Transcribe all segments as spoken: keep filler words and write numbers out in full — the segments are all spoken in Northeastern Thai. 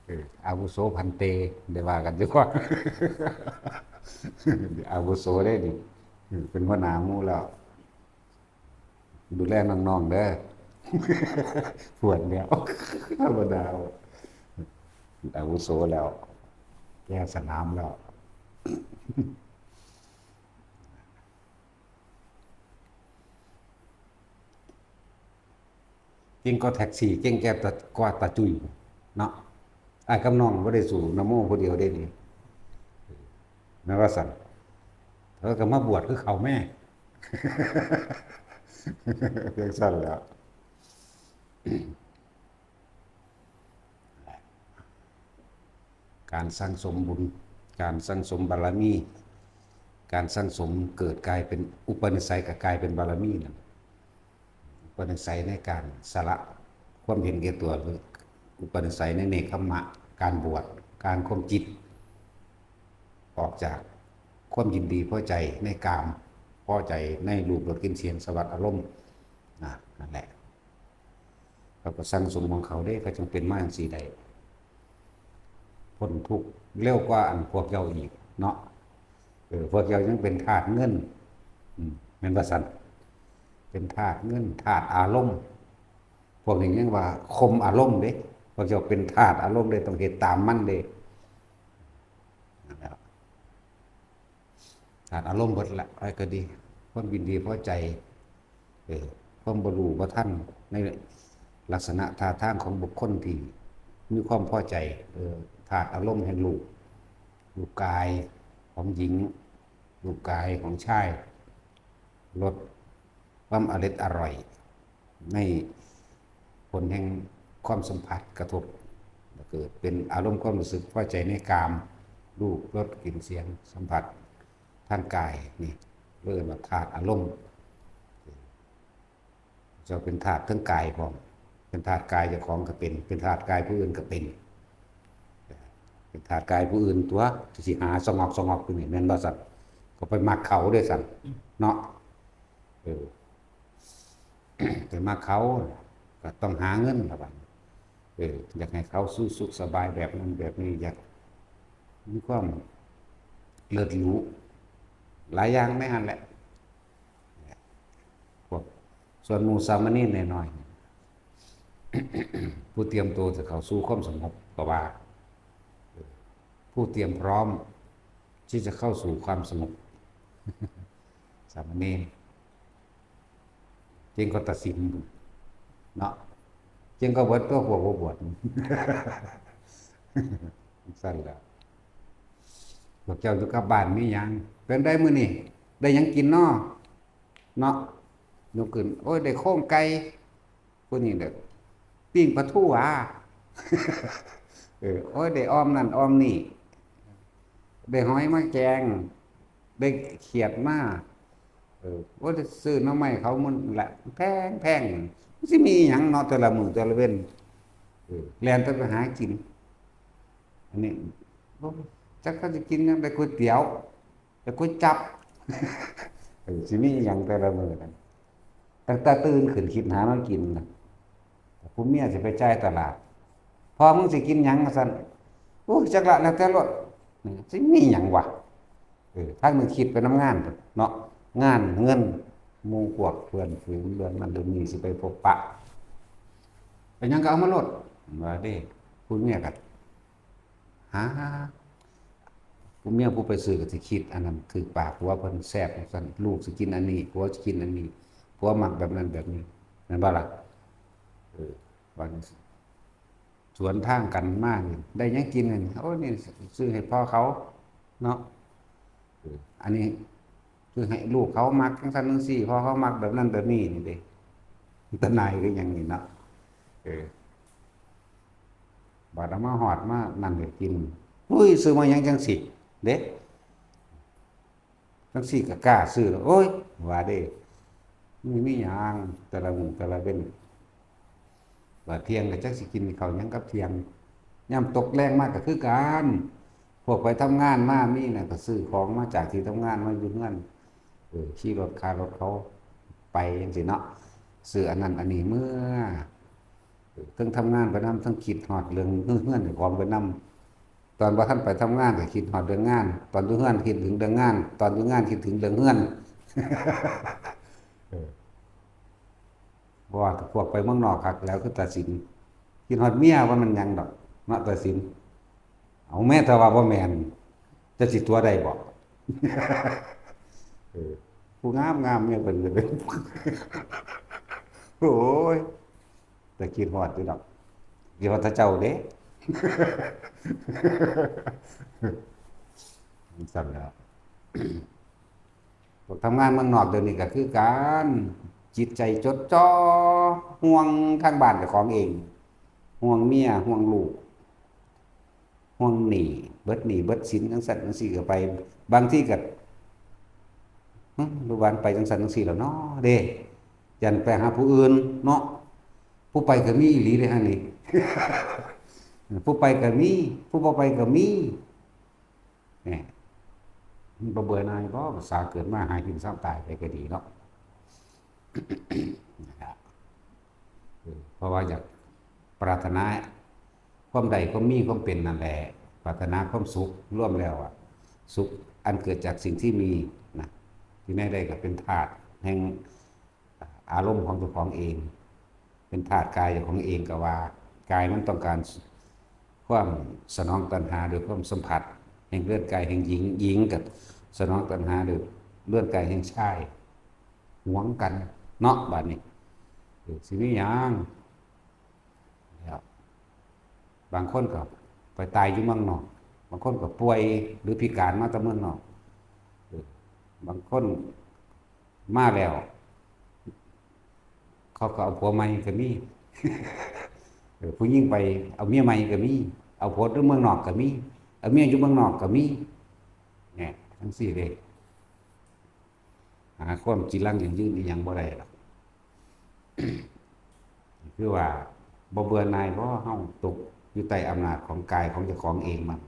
เออ อาวุโสพันเต ได้ว่ากันอยู่ว่า อาวุโสได้นี่ เออ เป็นหัวหน้าหมู่แล้ว ดูแลน้องๆเด้อ ปวดแล้ว ธรรมดา อาวุโสแล้ว แก้สนามแล้ว เก่งก็แท็กซี่ เก่งแก่ตะ กว่าตาจุ้ยเนาะ อ้ายกับน้องบ่ได้สู้นะโมผู้เดียวเด้นี่ แม่นว่าซั่น เธอก็มาบวชคือเขาแม่ จั่งซั่นแหล้ว การสั่งสมบุญ การสั่งสมบารมี การสั่งสมเกิดกลายเป็นอุปนิสัย ก็กลายเป็นบารมีนั่น อุปนิสัยในการสละความเห็นแก่ตัว หรืออุปนิสัยในเนกขัมมะ การบวช การข่มจิต ออกจากความยินดีพอใจในกาม พอใจในรูป รส กลิ่น เสียง สัมผัส อารมณ์ นะ นั่นแหละ เขาก็สั่งสมของเขาเด้ เขาจั่งเป็นมาจั่งซี้ได้ พ้นทุกข์เร็วกว่าอันพวกเจ้าอีกเนาะ เออ พวกเจ้ายังเป็นทาสเงิน อืม แม่นว่าซั่น เป็นทาสเงิน ทาสอารมณ์ พวกนี้ยังว่าข่มอารมณ์เด้ พวกเจ้าเป็นทาสอารมณ์เด้ ต้องเฮ็ดตามมันเด้ นั่นแหละ ทาสอารมณ์เบิดละ อะไรก็ดี ความยินดีพอใจ เออ ความบ่รู้บ่ทัน ในลักษณะท่าทางของบุคคลที่มีความพอใจ เออ ทาสอารมณ์แห่งรูป รูปกายของหญิง รูปกายของชาย รส ความอร็ดอร่อย ในผลแห่งความสัมผัสกระทบ แล้วเกิดเป็นอารมณ์ความรู้สึกพอใจในกาม รูป รส กลิ่น เสียง สัมผัส ทางกาย นี่เรียกว่าธาตุอารมณ์ เจ้าเป็นธาตุทั้งกายพร้อม เป็นธาตุกายเจ้าของก็เป็น เป็นธาตุกายผู้อื่นก็เป็น เป็นธาตุกายผู้อื่นตัว สิหาสงอกสงอกอยู่นี่ แม่นบ่ซั่น ก็ไปมักเขาเด้ซั่น เนาะ เออ ไปมักเขา ก็ต้องหาเงินล่ะบัดนี้ เออ อยากให้เขาสู่สุขสบายแบบนั้นแบบนี้ อยากมีความเลิศหรู หลายอย่างในหั้นแหละ พวกส่วนหมู่สามเณรน้อยๆ ผู้เตรียมตัวจะเข้าสู่ความสงบก็ว่า เออ ผู้เตรียมพร้อมที่จะเข้าสู่ความสงบ สามเณร เก่งก็ตัดสินเนาะ เก่งก็เบิดตัวพวกบ่บวช ซั่นแหละ พวกเจ้าอยู่กับบ้านมีหยัง เป็นได้มื้อนี้ ได้หยังกินน้อ เนาะ ยกขึ้น โอ้ย ได้โครงไก่ ผู้นี้เด้อ ปิ้งปลาทูหวา เออ โอ้ย ได้อ่อมนั่นอ่อมนี่ ได้หอยมาแกง ได้เขียดมา เออ โอ้ย ได้ซื้อหน่อไม้เขามันละ แพงแพง มันสิมีอิหยังเนาะ แต่ละมื้อแต่ละเว็น เออ แล่นแต่ไปหากิน อันนี้ โอ้ย จักเขาสิกินหยัง ได้ก๋วยเตี๋ยว แต่ก๋วยจั๊บ เออ สิมีอิหยังแต่ละมื้อนั่น ตั้งแต่ตื่นขึ้นคิดหามากินนะ ผู้เมียสิไปจ่ายตลาด "พ่อมึงสิกินหยัง?" ว่าซั่น "โอ้ย จักละ แล้วแต่โลด" นี่ สิมีหยังวะ เออ ทางหนึ่งคิดไปนำงานเนาะ งาน เงิน หมู่พวกเพื่อนฝูง เรื่องนั้นเรื่องนี้สิไปพบปะ "เป็นหยังก็เอามาโลด" ว่าเด้ ผู้เมียก็ หา ผู้เมียผู้ไปซื้อก็สิคิด อันนั้นถืกปากผัวเพิ่นแซ่บจั่งซั่น ลูกสิกินอันนี้ ผัวสิกินอันนี้ ผัวมักแบบนั้นแบบนี้ แม่นบ่ล่ะ เออ ว่าจั่งซี้ สวนทางกันมานี่ ได้หยังกินนั่น โอ้ย นี่ซื้อให้พ่อเขาเนาะ เออ อันนี้ซื้อให้ลูกเขามักจั่งซั่นจั่งซี้ พ่อเขามักแบบนั้นแบบนี้นี่เด้ ตาหน่ายคือหยังนี่เนาะ เออ บาดเอามาฮอดมานั่นก็กิน "อุ้ย ซื้อมาหยังจั่งซี้" เด้ จั่งซี้ก็กล้าซื้อแล้ว โอ้ย ว่าเด้ มี มีหยังแต่ละมื้อแต่ละเว็น บาดเที่ยงก็จักสิกินข้าวหยังกับเที่ยง ยามตกแลงมาก็คือกัน พวกไปทำงานมามีน่ะก็ซื้อของมาจากที่ทำงานมาอยู่เฮือน เออ ขี่รถค่ารถเขาไปจั่งซี้เนาะ ซื้ออันนั้นอันนี้เมือ เทิงทำงานไปนำ เทิงคิดฮอดเรื่องเฮือนเจ้าของไปนำ ตอนบ่ทันไปทำงานก็คิดฮอดเรื่องงาน ตอนอยู่เฮือนคิดถึงเรื่องงาน ตอนอยู่งานคิดถึงเรื่องเฮือน เออ เพราะว่าพวกไปเมืองนอกคักแล้วคือตาสิน คิดฮอดเมียว่ามันหยังดอก เนาะตาสิน เอาแม่นแต่ว่าบ่แม่น จะสิตัวได้บ่ เออ ผู้งามๆ เมียเพิ่นก็เลย โอ้ย แต่คิดฮอดอยู่ดอก คิดฮอดแต่เจ้าเด้ จั่งซั้นแหล้ว พวกทำงานเมืองนอกเดี๋ยวนี้ก็คือกัน จิตใจจดจ่อ ห่วงทางบ้านเจ้าของเอง ห่วงเมีย ห่วงลูก ห่วงหนี้ เบิดหนี้เบิดสินจั่งซั้นจั่งซี้ก็ไป บางทีก็ หึ ลูกหลานไปจั่งซั้นจั่งซี้แล้วเนาะเด้ ย้านไปหาผู้อื่นเนาะ ผู้ไปก็มีอีหลีเด้หั่นนี่ ผู้ไปก็มี ผู้บ่ไปก็มี เนี่ย มันบ่เบื่อหน่ายบ่ ภาษาเกิดมาหากินเซาตายไปก็ดีเนาะ นะครับ เออ เพราะว่าอยากปรารถนาความได้ความมีความเป็นนั่นแหละ ปรารถนาความสุข รวมแล้วอะ สุขอันเกิดจากสิ่งที่มีนะ ที่แน่ได้ก็เป็นธาตุแห่งอารมณ์ของเจ้าของเอง เป็นธาตุกายเจ้าของเองก็ว่า กายมันต้องการความสนองตัณหาด้วยความสัมผัส แห่งเรือนกายแห่งหญิง หญิงก็สนองตัณหาด้วยเรือนกายแห่งชาย หวงกันเนาะ บัดนี้ เออ สิมีหยัง แล้ว บางคนก็ไปตายอยู่เมืองนอก บางคนก็ป่วยหรือพิการมาแต่เมืองนอก เออ บางคนมาแล้ว เขาก็เอาผัวใหม่ก็มี เออ ผู้หญิงไปเอาเมียใหม่ก็มี เอาผัวอยู่เมืองนอกก็มี เอาเมียอยู่เมืองนอกก็มี เนี่ย จั่งซี้เด้ หาความจีรังยั่งยืนอีหยังบ่ได้หรอก คือว่าบ่เบื่อหน่ายบ่ เฮาตกอยู่ใต้อำนาจของกายของเจ้าของเองมั่ง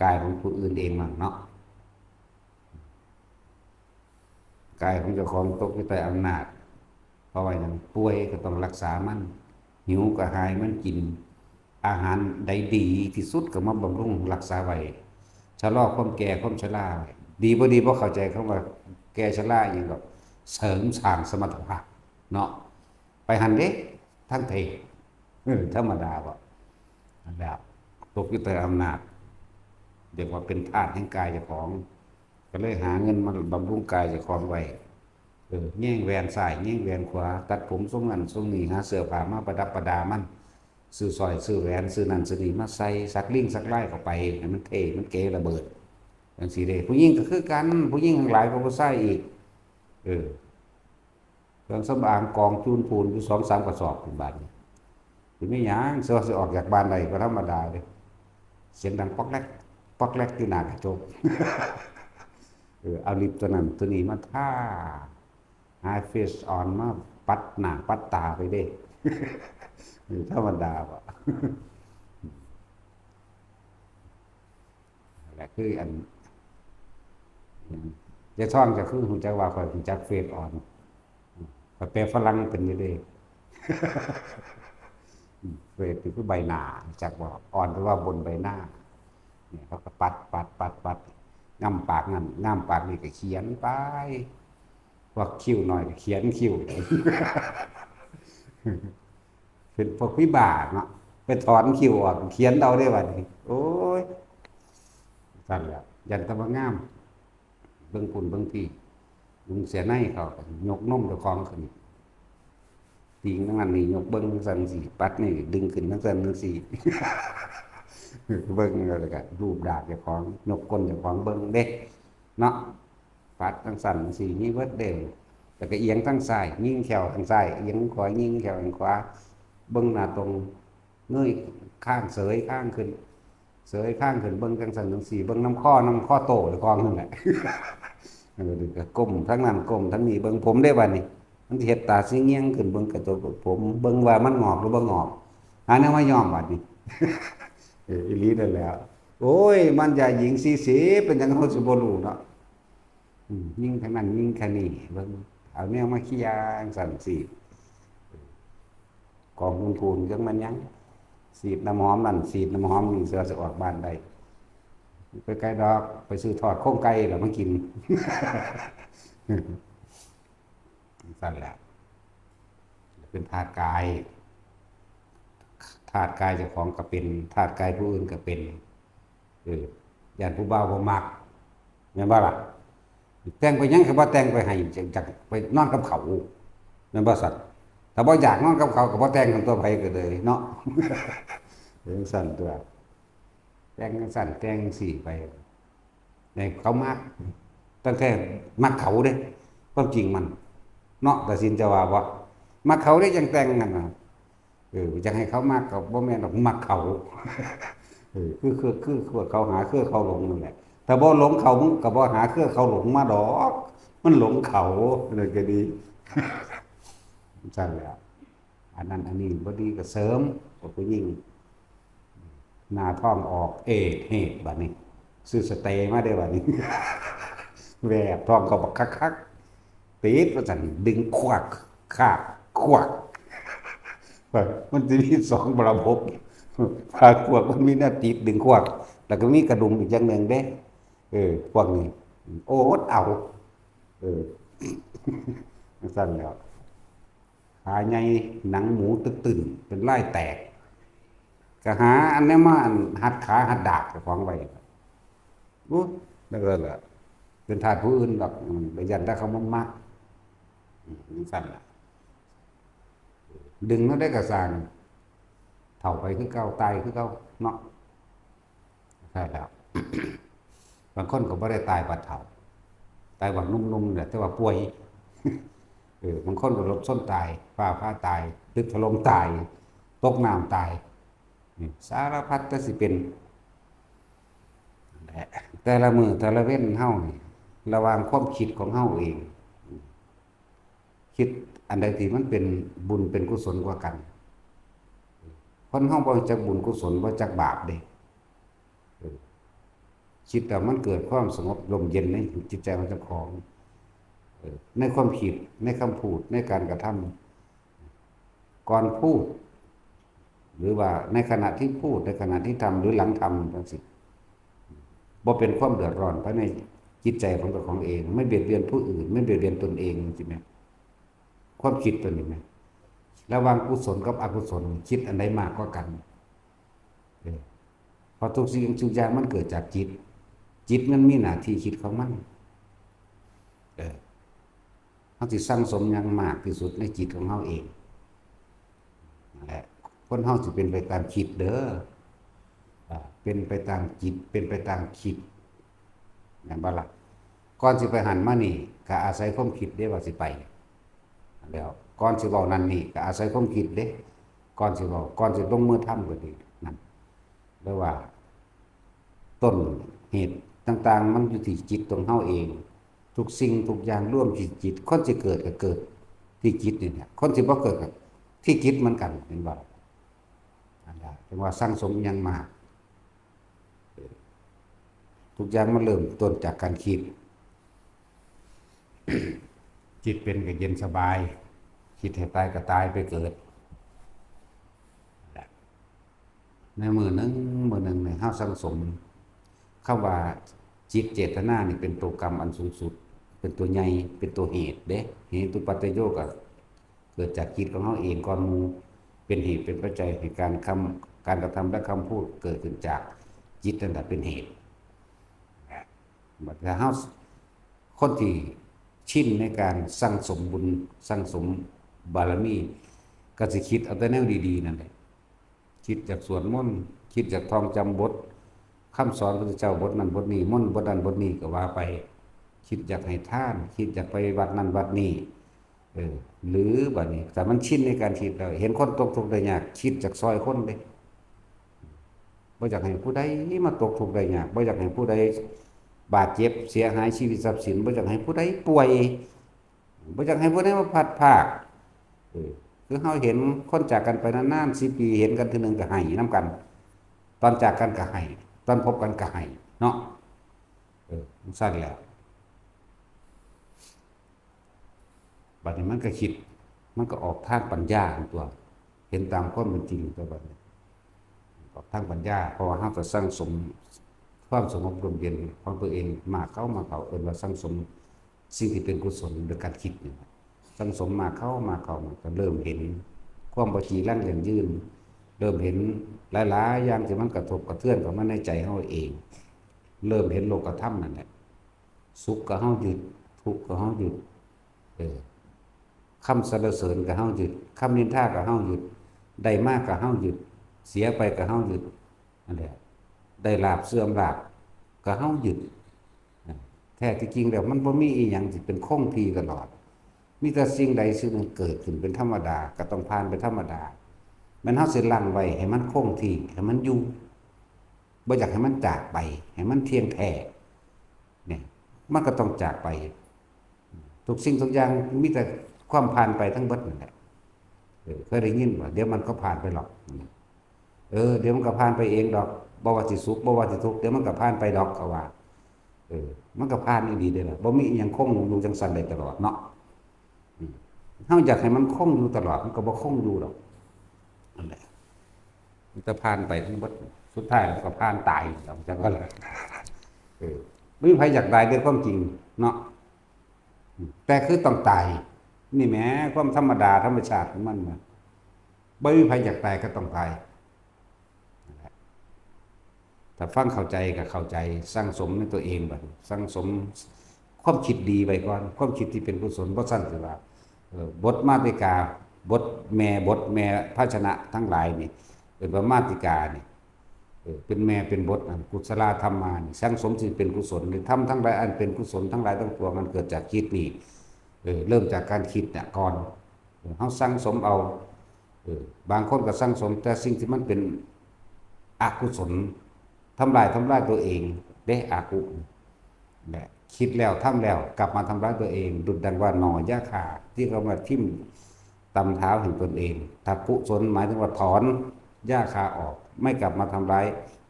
กายของผู้อื่นเองมั่งเนาะ กายของเจ้าของตกอยู่ใต้อำนาจ เพราะว่าหยัง ป่วยก็ต้องรักษามัน หิวก็ให้มันกิน อาหารใดดีที่สุดก็มาบำรุงรักษาไว้ ชะลอความแก่ความชราไว้ ดีบ่ดีบ่เข้าใจคำว่าแก่ชราอีหยังดอก เสริมสร้างสมรรถภาพเนาะ ไปหั่นเด้ ทั้งเพศ เออ ธรรมดาบ่ นั่นแหละ ตกอยู่ใต้อำนาจ เรียกว่าเป็นทาสแห่งกายเจ้าของ ก็เลยหาเงินมาบำรุงกายเจ้าของไว้ เออ แยงแหวนซ้าย แยงแหวนขวา ตัดผมทรงนั้นทรงนี้ หาเสื้อผ้ามาประดับประดามัน ซื้อสร้อย ซื้อแหวน ซื้อนั่นซื้อนี่มาใส่ สักลิ่งสักลายเข้าไป ให้มันเท่ มันเก๋ระเบิด จั่งซี้เด้ ผู้หญิงก็คือกัน ผู้หญิงทั้งหลายก็บ่ใส่อีก เออ เครื่องสำอางกองจูนพูนอยู่สองสามกระสอบพู้น บาดนี้ สิมีหยัง สิว่าสิออกจากบ้านได้ก็ธรรมดาเด้ เสียงดังป๊อกแล็ก ป๊อกแล็กอยู่หน้ากระจก เออ เอาลิปตัวนั้นตัวนี้มาทา หาเฟซออนมาปัดหน้าปัดตาไปเด้ เออ ธรรมดาบ่ นั่นแหละคืออัน ยายทองก็คือฮู้จักว่าข้อยฮู้จักเฟซออน ข้อยแปลฝรั่งเป็นอยู่เด้ เฟซนี่คือใบหน้า จักบ่ ออนแปลว่าบนใบหน้า เนี่ย เขาก็ปัด ปัด ปัด ปัด ง่ำปากนั่น ง่ำปากนี่ก็เขียนไป พวกคิ้วน้อยก็เขียนคิ้ว เป็นพวกวิบากเนาะ ไปถอนคิ้วออก เขียนเอาได้บัดนี้ โอ้ย ซั่นแหละ ย้านแต่บ่งาม เบิ่งพุ้นเบิ่งพี้ ลุงเสือในเขาก็ยกนมเจ้าของขึ้น ติ่งทั้งนั้นนี่ยกเบิ่งจั่งซั้นจั่งซี้ ปัดนี่ดึงขึ้นจั่งซั้นจั่งซี้ เบิ่งแล้วก็รูปร่างเจ้าของ ยกก้นเจ้าของเบิ่งเด้ เนาะ ปัดจั่งซั้นจั่งซี้ มีเบิดเด้ แล้วก็เอียงทางซ้าย ยิงแข้วทางซ้าย เอียงขวา ยิงแข้วทางขวา เบิ่งหน้าตรง เงยคาง เสยคางขึ้น เสยคางขึ้น เบิ่งจั่งซั้นจั่งซี้ เบิ่งนำคอ นำคอโต้เจ้าของนั่นแหละ เออ ก็ก้มทางนั้น ก้มทางนี้ เบิ่งผมเด้บัดนี้ มันสิเฮ็ดตาสิเงี่ยงขึ้น เบิ่งกระจกผม เบิ่งว่ามันงอกหรือบ่งอก หาแนวมาย้อมบัดนี้ เออ อีหลีนั่นแหละ โอ้ย มันยาหญิงสี่สิบ เป็นหยังเฮาสิบ่รู้เนาะ อืม ยิงทางนั้น ยิงทางนี้ เบิ่ง เอาแนวมาเขี่ยจั่งซั้นจั่งซี้ กองทุนพูนจั่งแม่นหยัง ฉีดน้ำหอมนั่น ฉีดน้ำหอมนี่ เพื่อสิออกบ้านได้ ไปไกลดอก ไปซื้อทอดโครงไก่แล้วมากิน ซั่นแหละ เป็นทาสกาย ทาสกายเจ้าของก็เป็น ทาสกายผู้อื่นก็เป็น เออ ย้านผู้บ่าวบ่มัก แม่นบ่ล่ะ แต่งไปหยัง ก็บ่แต่งไปให้ จักไปนอนกับเขา แม่นบ่ซั่น ถ้าบ่อยากนอนกับเขา ก็บ่แต่งกัน ตัวไผก็เลยเนาะ เป็นซั่นตัว แต่งจั่งซั่นแต่งจั่งซี้ไป ให้เขามัก ตั้งแต่มักเขาเด้ ความจริงมัน เนาะ ตัดสินจะว่าบ่ มักเขาเด้จั่งแต่งกันน่ะ เออ อยากให้เขามักก็บ่แม่นดอก มักเขา เออ คือ คือ คือ คือเขาหาคือเขาหลงนั่นแหละ ถ้าบ่หลงเขา มึงก็บ่หาคือเขาหลงมาดอก มันหลงเขา เลยก็ดี ซั่นแหละ อันนั้นอันนี้บ่ดีก็เสริม พวกผู้หญิง หน้าท้องออก เอดเหตุบัดนี้ ซื้อสเตย์มาได้บัดนี้ แวบท้องก็บักคักๆ ติดว่าซั่น ดึงขวัก ขาก ขวัก มันสิมีสองระบบ ขาก ขวัก มันมีแนวติดดึงขวัก แล้วก็มีกระดุมอีกอย่างหนึ่งเด้ เออ พวกนี้ โอดเอา เออ ซั่นแหล้ว ขาใหญ่หนังหมูตึกตึน เป็นลายแตก ก็หาอันนี้มาอันหัดขาหัดดากเจ้าของไว้ อู้ นั่นก็แหละ เป็นทาสผู้อื่นดอก อืม ไปย้านแต่เขาบ่มัก อืม จั่งซั่นล่ะ ดึงเฮาได้กะซ่าง เฒ่าไปคือเก่า ตายคือเก่า เนาะ ใช่แล้ว บางคนก็บ่ได้ตายบัดเฒ่า ตายบัดหนุ่มๆ แหละ แต่ว่าป่วย เออ บางคนก็รถชนตาย ฟ้าผ่าตาย ตึกถล่มตาย ตกน้ำตาย นี่ สารพัดแต่สิเป็น นั่นแหละ แต่ละมื้อแต่ละเว็นเฮานี่ ระหว่างความคิดของเฮาเอง คิดอันใดที่มันเป็นบุญเป็นกุศลกว่ากัน คนเฮาบ่รู้จักบุญกุศล บ่รู้จักบาปเด้ เออ คิดแล้วมันเกิดความสงบร่มเย็นในจิตใจของเจ้าของ เออ ในความคิด ในคำพูด ในการกระทำ ก่อนพูด หรือว่าในขณะที่พูด ในขณะที่ทำ หรือหลังทำจั่งซี้ บ่เป็นความเดือดร้อนภายในจิตใจของเจ้าของเอง ไม่เบียดเบียนผู้อื่น ไม่เบียดเบียนตนเอง จั่งซี้แหม ความคิดตัวนี้แหม ระหว่างกุศลกับอกุศล คิดอันใดมากกว่ากัน เออ เพราะทุกสิ่งทุกอย่างมันเกิดจากจิต จิตมันมีหน้าที่คิดของมัน เออ เฮาสิสั่งสมหยังมากที่สุดในจิตของเฮาเอง นั่นแหละ คนเฮาสิเป็นไปตามคิดเด้อ อ่า เป็นไปตามจิต เป็นไปตามคิด แม่นบ่ล่ะ ก่อนสิไปหั้นมานี่ ก็อาศัยความคิดเด้ว่าสิไป แล้วก่อนสิเว้านั่นนี่ ก็อาศัยความคิดเด้ ก่อนสิเว้า ก่อนสิลงมือทำก็ดี นั่น หรือว่า ต้นเหตุต่างๆ มันอยู่ที่จิตของเฮาเอง ทุกสิ่งทุกอย่างรวมที่จิต คนสิเกิดก็เกิดที่จิตนี่แหละ คนสิบ่เกิดก็ที่จิตเหมือนกัน แม่นบ่ นั่นล่ะ จั่งว่าสั่งสมอิหยังมาก ทุกอย่างมันเริ่มต้นจากการคิด คิดเป็นก็เย็นสบาย คิดให้ตายก็ตายไปเกิด ในมื้อหนึ่ง มื้อหนึ่งเนี่ย เฮาสั่งสม คำว่าจิตเจตนานี่เป็นตัวกรรมอันสูงสุด เป็นตัวใหญ่ เป็นตัวเหตุเด้ เหตุปัจจโยก็เกิดจากจิตของเฮาเองก่อนหมู่ เป็นเหตุเป็นปัจจัยให้การคำ การกระทำและคำพูดเกิดขึ้นจากจิตนั่นแหละเป็นเหตุ บัดถ้าเฮา คนที่ชินในการสั่งสมบุญ สั่งสมบารมี ก็สิคิดเอาแต่แนวดีๆ นั่นแหละ คิดอยากสวดมนต์ คิดอยากท่องจำบท คำสอนพระพุทธเจ้าบทนั้นบทนี้ มนต์บทนั้นบทนี้ก็ว่าไป คิดอยากให้ทาน คิดอยากไปวัดนั้นวัดนี้ เออ หรือบัดนี้ แต่มันชินในการคิดแล้ว เห็นคนตกทุกข์ได้ยาก คิดอยากซ่อยคนเด้ บ่อยากให้ผู้ใดมาตกทุกข์ได้ยาก บ่อยากให้ผู้ใดบาดเจ็บเสียหายชีวิตทรัพย์สิน บ่อยากให้ผู้ใดป่วย บ่อยากให้ผู้ใดมาพลัดพราก เออ คือเฮาเห็นคนจากกันไปนานๆ สิบปี เห็นกันเทื่อหนึ่งก็ไห้นำกัน ตอนจากกันก็ไห้ ตอนพบกันก็ไห้ เนาะ เออ จั่งซั่นแหละ บัดนี้มันก็คิด มันก็ออกทางปัญญาของตัว ห็นตามความเป็นจริงตัวบัดนี้ ออกทางปัญญา เพราะว่าเราก็สั่งสมความสงบร่มเย็นของตัวเอง มากเข้า มากเข้า เอิ้นว่าสั่งสมสิ่งที่เป็นกุศลโดยการคิดนี่ สั่งสมมากเข้า มากเข้า มันก็เริ่มเห็นความบ่จีรังยั่งยืน เริ่มเห็นหลายๆอย่างที่มันกระทบกระเทือนเข้ามาในใจเราเอง เริ่มเห็นโลกธรรมนั่นแหละ สุขก็เฮาหยุด ทุกข์ก็เฮาหยุด เออ คำสรรเสริญก็เฮาหยุด คำนินทาก็เฮาหยุด ได้มาก็เฮาหยุด เสียไปก็เฮาหยุด นั่นแหละ ได้ลาภเสื่อมลาภก็เฮาหยุด แท้ที่จริงแล้วมันบ่มีอีหยังที่เป็นคงที่ตลอด มีแต่สิ่งใดสิ่งหนึ่งเกิดขึ้นเป็นธรรมดา ก็ต้องผ่านไปธรรมดา แม่นเฮาสิรั้งไว้ให้มันคงที่ ให้มันอยู่ บ่อยากให้มันจากไป ให้มันเที่ยงแท้ เนี่ย มันก็ต้องจากไป ทุกสิ่งทุกอย่างมีแต่ความผ่านไปทั้งเบิดนั่นแหละ เออ เคยได้ยินบ่ เดี๋ยวมันก็ผ่านไปหรอก เออ เดี๋ยวมันก็ผ่านไปเองดอก บ่ว่าสิสุข บ่ว่าสิทุกข์ เดี๋ยวมันก็ผ่านไปดอก เขาว่า เออ มันก็ผ่านอีหลีเด้อล่ะ บ่มีอิหยังคงอยู่จังซั่นได้ตลอดเนาะ อืม เฮาอยากให้มันคงอยู่ตลอด มันก็บ่คงอยู่ดอก นั่นแหละ มันจะผ่านไปทั้งเบิด สุดท้ายมันก็ผ่านตาย เอาจังว่าล่ะ เออ บ่มีไผอยากตายเด้อความจริงเนาะ แต่คือต้องตาย นี่แหม ความธรรมดาธรรมชาติของมันนะ บ่มีไผอยากตายก็ต้องตาย ถ้าฟังเข้าใจก็เข้าใจ สั่งสมในตัวเองบัดนี้ สั่งสมความคิดดีไว้ก่อน ความคิดที่เป็นกุศล บ่ซั้นสิว่า เอ่อ บทมาติกา บทแม่ บทแม่ภาชนะทั้งหลายนี่ เอิ้นว่ามาติกานี่ เออ เป็นแม่เป็นบทอันกุศลธรรมานี่ สั่งสมสิ่งเป็นกุศล หรือทำทั้งหลายอันเป็นกุศลทั้งหลายทั้งปวงอันเกิดจากจิตนี่ เออ เริ่มจากการคิดเนี่ยก่อน เออ เฮาสั่งสมเอา เออ บางคนก็สั่งสมแต่สิ่งที่มันเป็นอกุศล ทำลาย ทำลายตัวเองเด้ อกุ และคิดแล้วทำแล้วกลับมาทำร้ายตัวเอง ดุจดังว่าหน่อหญ้าคาที่เขามาทิ่มตำเท้าแห่งตนเอง ถ้ากุศลหมายถึงว่าถอนหญ้าคาออก ไม่กลับมาทำร้าย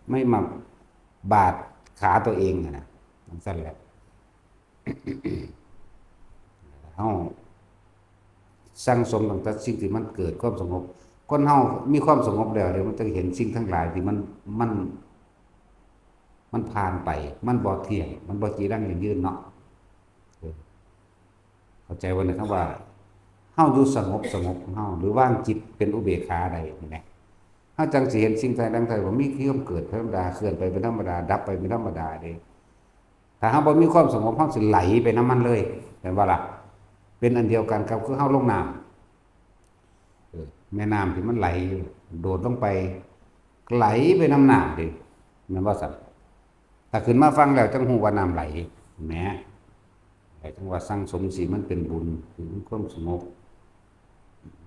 ไม่มาบาดขาตัวเองอะนะ จังซั่นแหละ เฮาสั่งสมตั้งแต่สิ่งที่มันเกิดความสงบ คนเฮามีความสงบแล้ว เดี๋ยวมันจะเห็นสิ่งทั้งหลายที่มัน มัน มันผ่านไป มันบ่เที่ยง มันบ่จีรังยั่งยืนเนาะ เออ เข้าใจว่าเนี่ย คำว่าเฮาอยู่สงบ สงบของเฮา หรือวางจิตเป็นอุเบกขาได้นี่แหละ เฮาจังสิเห็นสิ่งทั้งหลายทั้งปวงมีความเกิดเป็นธรรมดา เคลื่อนไปเป็นธรรมดา ดับไปเป็นธรรมดาเด้ ถ้าเฮาบ่มีความสงบ เฮาสิไหลไปนำมันเลย แม่นบ่ล่ะ เป็นอันเดียวกันกับคือเฮาลงน้ำ เออ แม่น้ำที่มันไหลอยู่ โดดลงไป ไหลไปนำน้ำเด้ แม่นบ่ซั่น ถ้าขึ้นมาฝั่งแล้วจังฮู้ว่าน้ำไหล แหม จังว่าสั่งสมสิมันเป็นบุญ คือมีความสงบ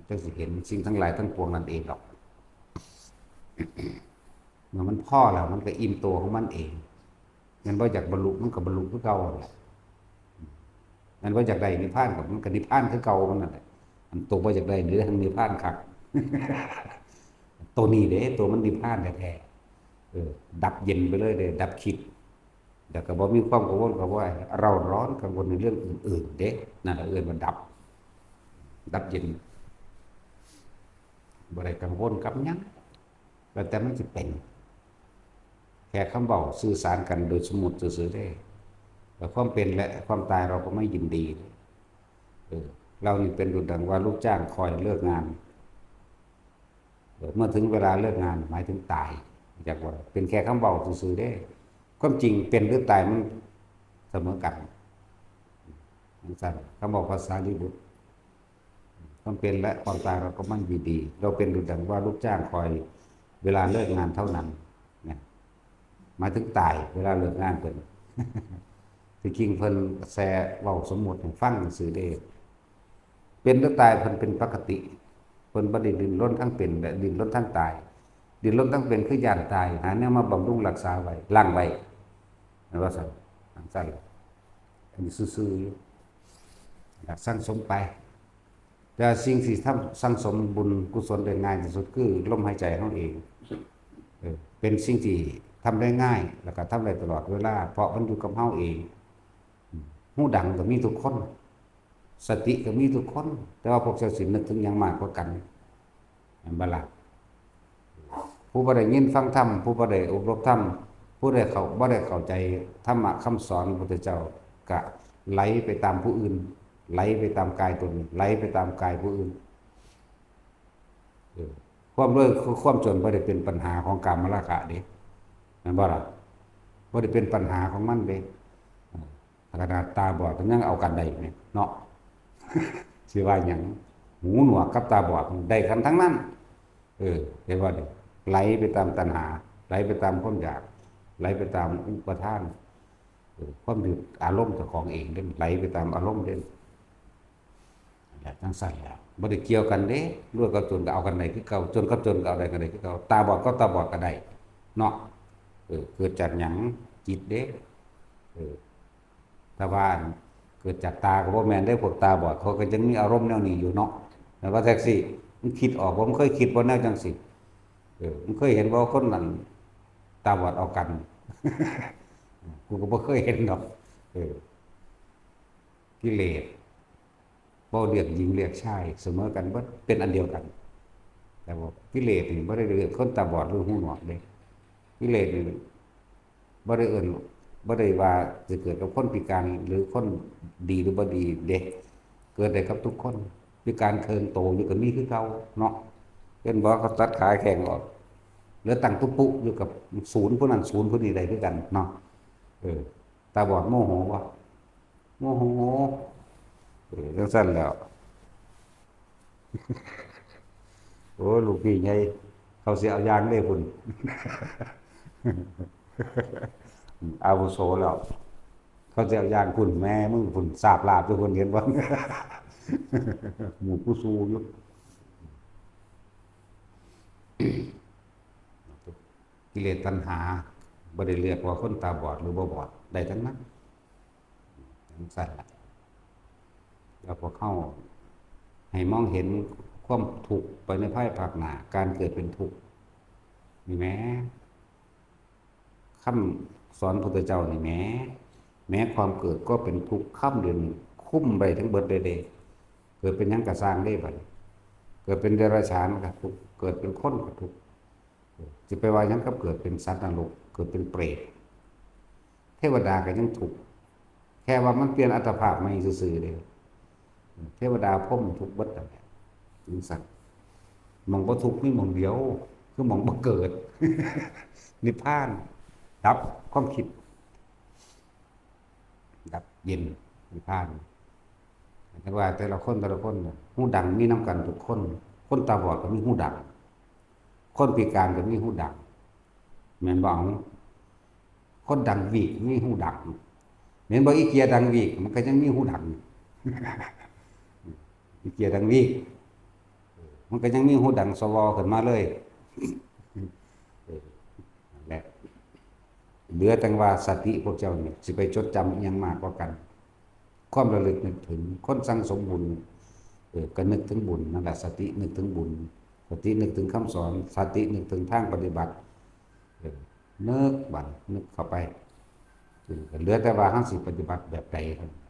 จังสิเห็นสิ่งทั้งหลายทั้งปวงนั่นเองดอก เมื่อมันพอแล้วมันก็อิ่มตัวของมันเอง แม่นบ่อยากบรรลุมันก็บรรลุคือเก่าหั่นแหละ แม่นบ่อยากได้นิพพานก็มันก็นิพพานคือเก่ามันนั่นแหละ อันตัวบ่อยากได้นี่ทางนิพพานคัก ตัวนี้เด้ ตัวมันนิพพานแท้ๆ เออ ดับเย็นไปเลยเด้ ดับคิด แล้วก็บ่มีความกังวลกับว่าเร่าร้อนกังวลในเรื่องอื่นๆ เด้ นั่นแหละเอิ้นว่าดับ ดับเย็น บ่ได้กังวลกับหยัง แล้วแต่มันสิเป็น แค่คำเว้าสื่อสารกันโดยสมมุติซื่อๆ เด้ แต่ความเป็นและความตายเราก็ไม่ยินดี เออ เรานี่เป็นดุจดังว่าลูกจ้างคอยเลิกงาน เออ เมื่อถึงเวลาเลิกงานหมายถึงตาย อยากว่าเป็นแค่คำเว้าซื่อๆ เด้ ความจริงเป็นหรือตายมันเสมอกัน จังซั่น คำเว้าภาษาลิบุตร ความเป็นและความตายเราก็ไม่ยินดี เราเป็นดุจดังว่าลูกจ้างคอยเวลาเลิกงานเท่านั้น เนี่ย หมายถึงตายเวลาเลิกงานเพิ่น ที่จริงเพิ่นแซ่เว้าสมมุติให้ฟังซื่อเด้ เป็นหรือตายเพิ่นเป็นปกติ เพิ่นบ่ได้ดิ้นรนทั้งเป็นและดิ้นรนทั้งตาย ดิ้นรนทั้งเป็นคือย้านตาย หาแนวมาบำรุงรักษาไว้ ล้างไว้ แม่นว่าซั่น จังซั่นล่ะ อันนี้ซื่อๆ อยู่ อยากสั่งสมไป แต่สิ่งที่ทำ สั่งสมบุญกุศลได้ง่ายที่สุดคือลมหายใจเฮาเอง เออ เป็นสิ่งที่ทำได้ง่าย แล้วก็ทำได้ตลอดเวลา เพราะมันอยู่กับเฮาเอง หูดังก็มีทุกคน สติก็มีทุกคน แต่ว่าพวกเจ้าสินึกถึงหยังมากกว่ากัน ห็นบ่ล่ะ ผู้บ่ได้ยินฟังธรรม ผู้บ่ได้อบรมธรรม ผู้ได้เข้า บ่ได้เข้าใจธรรมะคำสอนพระพุทธเจ้า ก็ไหลไปตามผู้อื่น ไหลไปตามกายตน ไหลไปตามกายผู้อื่น เออ ความรวย ความจนบ่ได้เป็นปัญหาของกามราคะเด้ แม่นบ่ล่ะ บ่ได้เป็นปัญหาของมันเด้ เออ ขนาดตาบอดก็ยังเอากันได้อยู่นี่เนาะ สิว่าหยัง หูหนวกกับตาบอดได้กันทั้งนั้น เออ เห็นบ่นี่ ไหลไปตามตัณหา ไหลไปตามความอยาก ไหลไปตามอุปาทาน เออ ความยึดอารมณ์เจ้าของเองเด้ ไหลไปตามอารมณ์เด้ นั่นแหละ จั่งซั้นแหละ บ่ได้เกี่ยวกันเด้ รวยกับจนก็เอากันได้คือเก่า จนกับจนก็เอาได้กันได้คือเก่า ตาบอดกับตาบอดก็ได้เนาะ เออ เกิดจากหยัง จิตเด้ เออ แต่ว่าเกิดจากตาก็บ่แม่นเด้ พวกตาบอดเขาก็ยังมีอารมณ์แนวนี้อยู่เนาะ แต่ว่าแท็กซี่ มันคิดออกบ่ มันเคยคิดบ่แนวจั่งซี้ เออ มันเคยเห็นบ่คนนั้นตาบอดเอากัน กูก็บ่เคยเห็นดอก เออ กิเลส บ่เลือกหญิงเลือกชาย เสมอกันเบิด เป็นอันเดียวกัน แต่ว่ากิเลสนี่บ่ได้เลือกคนตาบอดหรือหูหนวกเด้ กิเลสนี่บ่ได้เอิ้น บ่ได้ว่าสิเกิดกับคนพิการหรือคนดีหรือบ่ดีเด้ เกิดได้กับทุกคน พิการเคิ่งโตอยู่ก็มีคือเก่าเนาะ เห็นบ่ เขาตัดขาแข้งออก เหลือตั้งตุ๊ปุอยู่กับศูนย์ผู้นั้นศูนย์ผู้นี้ได้คือกันเนาะ เออ ตาบอดโมโหบ่ โมโห เออ จั่งซั้นแหล้ว โอ้ ลูกพี่ใหญ่ เขาสิเอายางเด้พุ้น อาวุโสแล้ว เขาสิเอายางพุ้น แม่มึงพุ้น สาบลาบอยู่พุ้น เห็นบ่ หมู่ผู้สู้อยู่ กิเลสตัณหา บ่ได้เลือกว่าคนตาบอดหรือบ่บอด ได้ทั้งนั้น จั่งซั้นล่ะ แล้วพวกเฮาให้มองเห็นความทุกข์ไปในภายภาคหน้า การเกิดเป็นทุกข์ นี่แหม คำสอนพุทธเจ้านี่แหม แม้ความเกิดก็เป็นทุกข์ คำเดียวนี่คุมไปทั้งเบิดเลยเด้ เกิดเป็นหยังก็ซ่างเด้บัดนี้ เกิดเป็นเดรัจฉานก็ทุกข์ เกิดเป็นคนก็ทุกข์ สิไปว่าหยังกับเกิดเป็นสัตว์นรก เกิดเป็นเปรต เทวดาก็ยังทุกข์ แค่ว่ามันเปลี่ยนอัตภาพใหม่ซื่อๆเด้ เทวดาพรหมทุกข์เบิดนั่นแหละ จั่งซั้น หม่องบ่ทุกข์มีหม่องเดียว คือหม่องบ่เกิด นิพพาน ดับความคิด ดับเย็น นิพพาน แต่ว่าแต่ละคน แต่ละคนน่ะ หูดังมีนำกันทุกคน คนตาบอดก็มีหูดัง คนพิการก็มีหูดัง แม่นบ่ เอา คนดังวีกมีหูดัง แม่นบ่ อีเกียดังวีก มันก็ยังมีหูดัง อีเกียดังวีก มันก็ยังมีหูดังสวอขึ้นมาเลย เออ นั่นแหละ เหลือแต่ว่าสติพวกเจ้านี่สิไปจดจำอิหยังมากกว่ากัน ความระลึกนึกถึง คนสั่งสมบุญ เออ ก็นึกถึงบุญนั่นแหละ สตินึกถึงบุญ สตินึกถึงคำสอน สตินึกถึงทางปฏิบัติ เออ นึกบัด นึกเข้าไป เออ ก็เหลือแต่ว่าเฮาสิปฏิบัติแบบใดเท่านั้น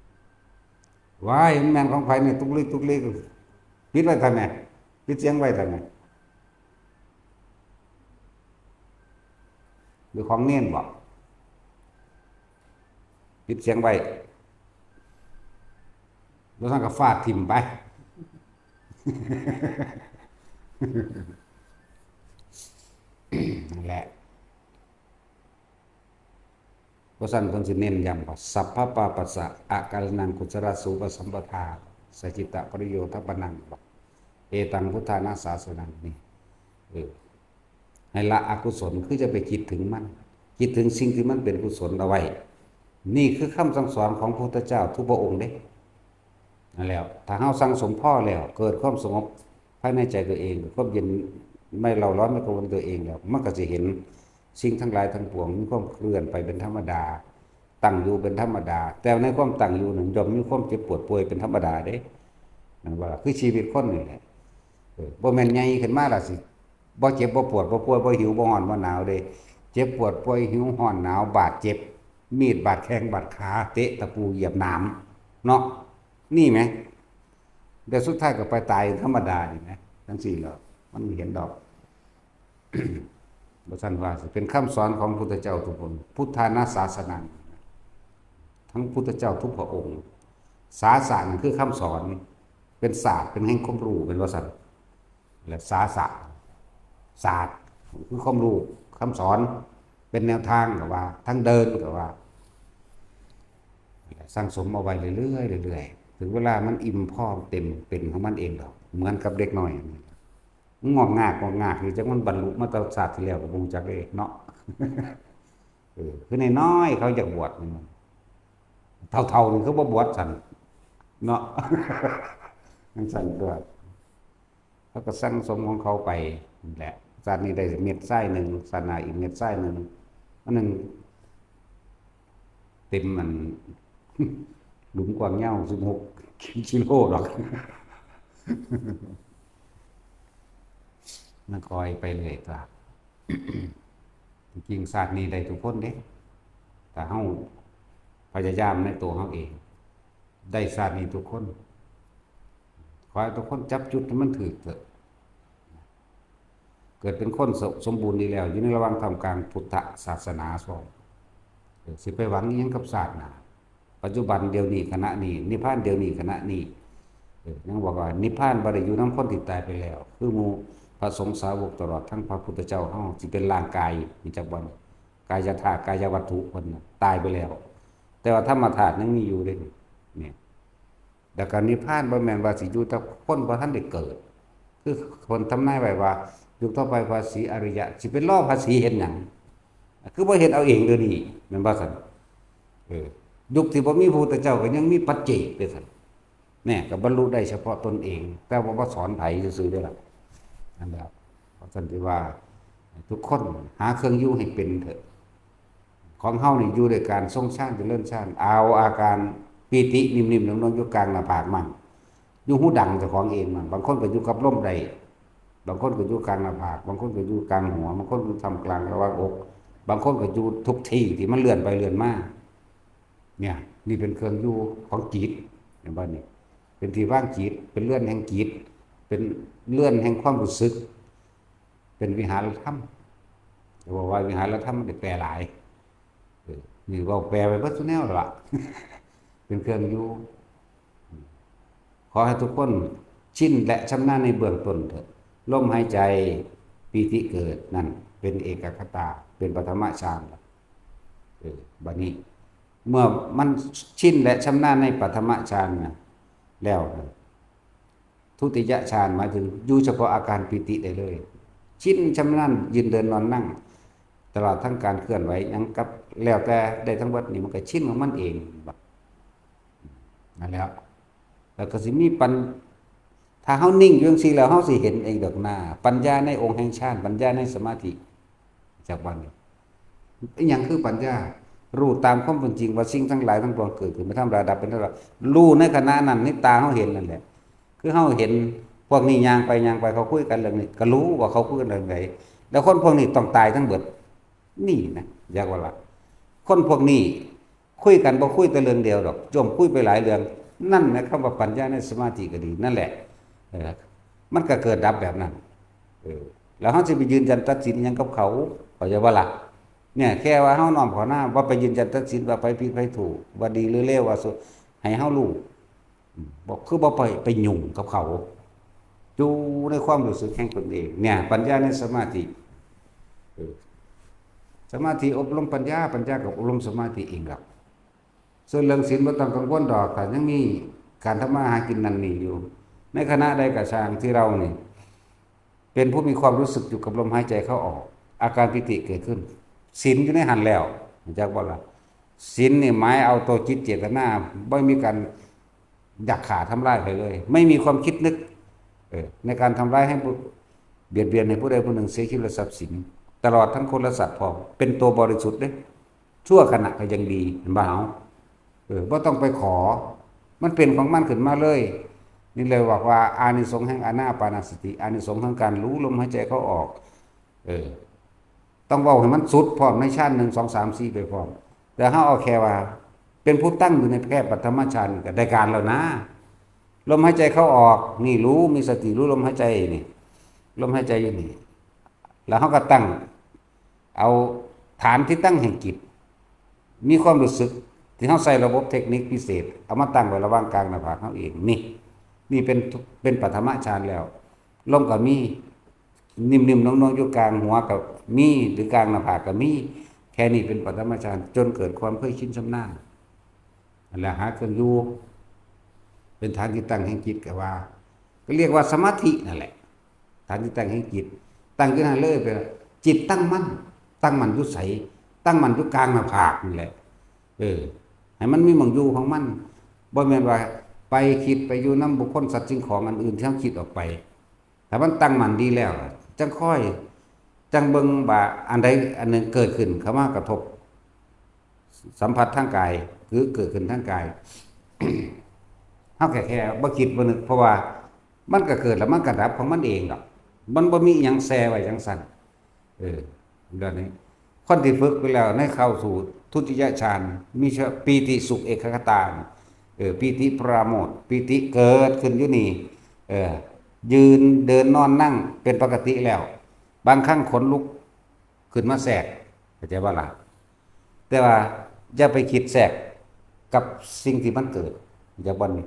ว้าย มันแม่นของไผนี่ ตุกลิก ตุกลิก ปิดไว้ทำไม ปิดเสียงไว้ทำไม หรือของเณรบ่ ปิดเสียงไว้ บ่ซั้นก็ฟาดถิ่มไป นั่นแหละ บ่ซั้นเพิ่นสิเน้นย้ำว่า สัพพะปาปัสสะ อะกาลินัง กุศลาสูปสัมปทา สะจิตตะปริโยธปนัง เอตังพุทธานาสาสนัง นี่ เออ ให้ละอกุศล คือจะไปคิดถึงมัน คิดถึงสิ่งที่มันเป็นกุศลเอาไว้ นี่คือคำสั่งสอนของพระพุทธเจ้าทุกพระองค์เด้ นั่นแหละ ถ้าเฮาสั่งสมพอแล้ว เกิดความสงบภายในใจตัวเอง ความเย็นไม่เร่าร้อนไม่กังวลตัวเองแล้ว มันก็สิเห็นสิ่งทั้งหลายทั้งปวงมีความเคลื่อนไปเป็นธรรมดา ตั้งอยู่เป็นธรรมดา แต่ในความตั้งอยู่นั้นย่อมมีความเจ็บปวดป่วยเป็นธรรมดาเด้ นั่นว่าคือชีวิตคนนี่แหละ เออ บ่แม่นใหญ่ขึ้นมาล่ะสิ บ่เจ็บบ่ปวดบ่ป่วยบ่หิวบ่ฮ้อนบ่หนาวเด้ เจ็บปวดป่วยหิวฮ้อนหนาวบาดเจ็บ มีดบาดแข้งบาดขา เตะตะปูเหยียบหนาม เนาะ นี่แหม เดี๋ยวสุดท้ายก็ไปตายธรรมดานี่แหม จั่งซี้แหละ มันเห็นดอก บ่ซั่นว่าสิเป็นคำสอนของพุทธเจ้าทุกองค์ พุทธานาสาสนัง ทั้งพุทธเจ้าทุกพระองค์ สาสะนั่นคือคำสอน เป็นศาสตร์ เป็นแห่งความรู้ เป็นว่าซั่น และสาสะ ศาสตร์ คือความรู้ คำสอน เป็นแนวทางก็ว่า ทางเดินก็ว่า สั่งสมเอาไว้เรื่อยๆเรื่อยๆ ถึงเวลามันอิ่มพอเต็มเป็นของมันเองดอก เหมือนกับเด็กน้อย มันงอกงาก งอกงาก นี่จักมันบรรลุมาแต่ชาติที่แล้วก็บ่รู้จักเด้เนาะ เออ คือน้อยๆเขาอยากบวชนี่ เฒ่าๆนี่คือบ่บวชซั่นเนาะ จั่งซั่นตั๊ว เขาก็สั่งสมของเขาไปนั่นแหละ ชาตินี้ได้เม็ดทรายหนึ่ง ชาติหน้าอีกเม็ดทรายหนึ่ง อันหนึ่ง เต็มมัน หลุมกว้างยาวสิบหกกิโลดอก มันคอยไปเรื่อยตั๊ว จริงๆชาตินี้ได้ทุกคนเด้ ถ้าเฮาพยายามในตัวเฮาเอง ได้ชาตินี้ทุกคน ขอให้ทุกคนจับจุดให้มันถูกเถอะ เกิดเป็นคนสสมบูรณ์ดีแล้ว อยู่ในระหว่างท่ามกลางพุทธศาสนาสอง เออ สิไปหวังอิหยังกับชาติหน้า ปัจจุบันเดี๋ยวนี้ขณะนี้ นิพพานเดี๋ยวนี้ขณะนี้ เออ ยังบอกว่านิพพานบ่ได้อยู่นำคนที่ตายไปแล้ว คือหมู่พระสงฆ์สาวกตลอดทั้งพระพุทธเจ้าเฮา สิเป็นร่างกาย มีจักบ่ กายธาตุ กายวัตถุเพิ่นน่ะตายไปแล้ว แต่ว่าธรรมธาตุยังมีอยู่เด้ เนี่ย แล้วก็นิพพานบ่แม่นว่าสิอยู่แต่คนบ่ทันได้เกิด คือเพิ่นทำนายไว้ว่า ยุคต่อไปพระศรีอริยะ สิไปรอพระศรีเฮ็ดหยัง คือบ่เฮ็ดเอาเองเดี๋ยวนี้ แม่นบ่ซั่น เออ ยุคที่บ่มีพระพุทธเจ้าก็ยังมีปัจเจกเด้ซั่น แน่ ก็บรรลุได้เฉพาะตนเอง แต่ว่าบ่สอนไผซื่อๆเด้อล่ะ นั่นแหละ เพราะฉะนั้นที่ว่า ทุกคนหาเครื่องอยู่ให้เป็นเถอะ ของเฮานี่อยู่ด้วยการทรงฌานเจริญฌาน เอาอาการปีตินิ่มๆนุ่มๆอยู่กลางหน้าผากมั่ง อยู่หูดังเจ้าของเองมั่ง บางคนก็อยู่กับลมได้ บางคนก็อยู่กลางหน้าผาก บางคนก็อยู่กลางหัว บางคนอยู่ท่ามกลางระหว่างอก บางคนก็อยู่ทุกที่ที่มันเลื่อนไปเลื่อนมา เนี่ย นี่เป็นเครื่องอยู่ของจิต เห็นบ่นี่ เป็นที่วางจิต เป็นเรือนแห่งจิต เป็นเรือนแห่งความรู้สึก เป็นวิหารธรรม แต่ว่า ว่าวิหารธรรมมันได้แปลหลาย เออ นี่เว้าแปลไปเบิดซุแนวแล้วล่ะ เป็นเครื่องอยู่ ขอให้ทุกคนชินและชำนาญในเบื้องต้นเถอะ ลมหายใจ ปีติเกิดนั่นเป็นเอกคตา เป็นปฐมฌาน เออ บัดนี้ เมื่อมันชินและชำนาญในปฐมฌานนะ แล้วนะ ทุติยฌานหมายถึงอยู่เฉพาะอาการปีติได้เลย ชินชำนาญยืนเดินนอนนั่ง ตลอดทั้งการเคลื่อนไหวหยังกับ แล้วแต่ได้ทั้งหมดนี่มันก็ชินของมันเอง นั่นแหละ แล้วก็สิมีปัญ ถ้าเฮานิ่งอยู่จั่งซี้แล้ว เฮาสิเห็นเองดอกหน้า ปัญญาในองค์แห่งฌาน ปัญญาในสมาธิ จักว่านี่ อิหยังคือปัญญา รู้ตามความเป็นจริงว่าสิ่งทั้งหลายทั้งปวงเกิดขึ้นเป็นธรรมดา ดับเป็นธรรมดา รู้ในขณะนั้น ในตาเฮาเห็นนั่นแหละ คือเฮาเห็นพวกนี้ย่างไปย่างไป เขาคุยกันเรื่องนี้ ก็รู้ว่าเขาคุยกันเรื่องใด แล้วคนพวกนี้ต้องตายทั้งเบิด นี่นะ จักว่าล่ะ คนพวกนี้ คุยกันบ่คุยแต่เรื่องเดียวดอก ย่อมคุยไปหลายเรื่อง นั่นแหละ คำว่าปัญญาในสมาธิก็ดี นั่นแหละ เออ มันก็เกิดดับแบบนั้น เออ แล้วเฮาสิไปยืนยันตัดสินอิหยังกับเขา เข้าใจบ่ล่ะ เนี่ย แค่ว่าเฮาน้อมเข้าหน้า บ่ไปยืนยันตัดสินว่าไผผิดไผถูก ว่าดีหรือเลว ว่าสุ ให้เฮารู้ อืม บ่ คือบ่ไป ไปยุ่งกับเขา อยู่ในความรู้สึกแห่งตนเอง เนี่ย ปัญญาในสมาธิ เออ สมาธิอบรมปัญญา ปัญญาก็อบรมสมาธิเองดอก ส่วนเรื่องศีลบ่ต้องกังวลดอก ถ้ายังมีการทำมาหากินนั่นนี่อยู่ ในขณะใดก็ช่างที่เรานี่ เป็นผู้มีความรู้สึกอยู่กับลมหายใจเข้าออก อาการปีติเกิดขึ้น ศีลอยู่ในหั้นแล้ว รู้จักบ่ล่ะ ศีลนี่หมายเอาตัวจิตเจตนา บ่มีการอยากฆ่าทำลายใครเลย ไม่มีความคิดนึก เออ ในการทำร้ายให้ผู้ เบียดเบียนให้ผู้ใดผู้หนึ่งเสียชีวิตและทรัพย์สิน ตลอดทั้งคนและสัตว์พร้อม เป็นตัวบริสุทธิ์เด้ ชั่วขณะก็ยังดี เห็นบ่เฮา เออ บ่ต้องไปขอ มันเป็นของมันขึ้นมาเลย นี่เลยบอกว่าอานิสงส์แห่งอานาปานสติ อานิสงส์แห่งการรู้ลมหายใจเข้าออก เออ ต้องเว้าให้มันสุดพร้อมในฌาน หนึ่ง สอง สาม สี่ ไปพร้อม แต่เฮาเอาแค่ว่า เป็นผู้ตั้งอยู่ในแค่ปฐมฌานก็ได้การแล้วนะ ลมหายใจเข้าออก นี่รู้ มีสติรู้ลมหายใจนี่ ลมหายใจอยู่นี่ แล้วเราก็ตั้ง เอาฐานที่ตั้งแห่งจิต มีความรู้สึกที่เราใส่ระบบเทคนิคพิเศษ เอามาตั้งไว้ระหว่างกลางหน้าผากเราเอง นี่ นี่เป็น เป็นปฐมฌานแล้ว ลมก็มี นิ่มๆ นวลๆ อยู่กลางหัวก็มี หรือกลางหน้าผากก็มี แค่นี้เป็นปฐมฌาน จนเกิดความเคยชินชำนาญ นั่นแหละหาเครื่องอยู่ เป็นฐานที่ตั้งแห่งจิตก็ว่า ก็เรียกว่าสมาธินั่นแหละ ฐานที่ตั้งแห่งจิต ตั้งอยู่นั่นเลย ไปจิตตั้งมั่น ตั้งมั่นอยู่ไส ตั้งมั่นอยู่กลางหน้าผากนี่แหละ เออ ให้มันมีหม่องอยู่ของมัน บ่แม่นว่าไปคิดไปอยู่นำบุคคลสัตว์สิ่งของอันอื่นที่เราคิดออกไป ถ้ามันตั้งมั่นดีแล้ว จั่งค่อย จั่งเบิ่งว่าอันใดอันหนึ่งเกิดขึ้นเข้ามากระทบ สัมผัสทางกาย หรือเกิดขึ้นทางกาย เราแค่ แค่บ่คิดบ่นึก เพราะว่ามันก็เกิดแล้วมันก็ดับของมันเองดอก มันบ่มีอิหยังแช่ไว้จั่งซั่น เออ แบบนี้ คนที่ฝึกไปแล้วในเข้าสู่ทุติยฌาน มีเฉพาะปีติสุขเอกคตา เออ ปีติปราโมทย์ ปีติเกิดขึ้นอยู่นี่ เออ ยืนเดินนอนนั่งเป็นปกติแล้ว บางครั้งขนลุกขึ้นมาแทรก เข้าใจบ่ล่ะ แต่ว่าอย่าไปคิดแทรกกับสิ่งที่มันเกิด อย่าบ่อนนี่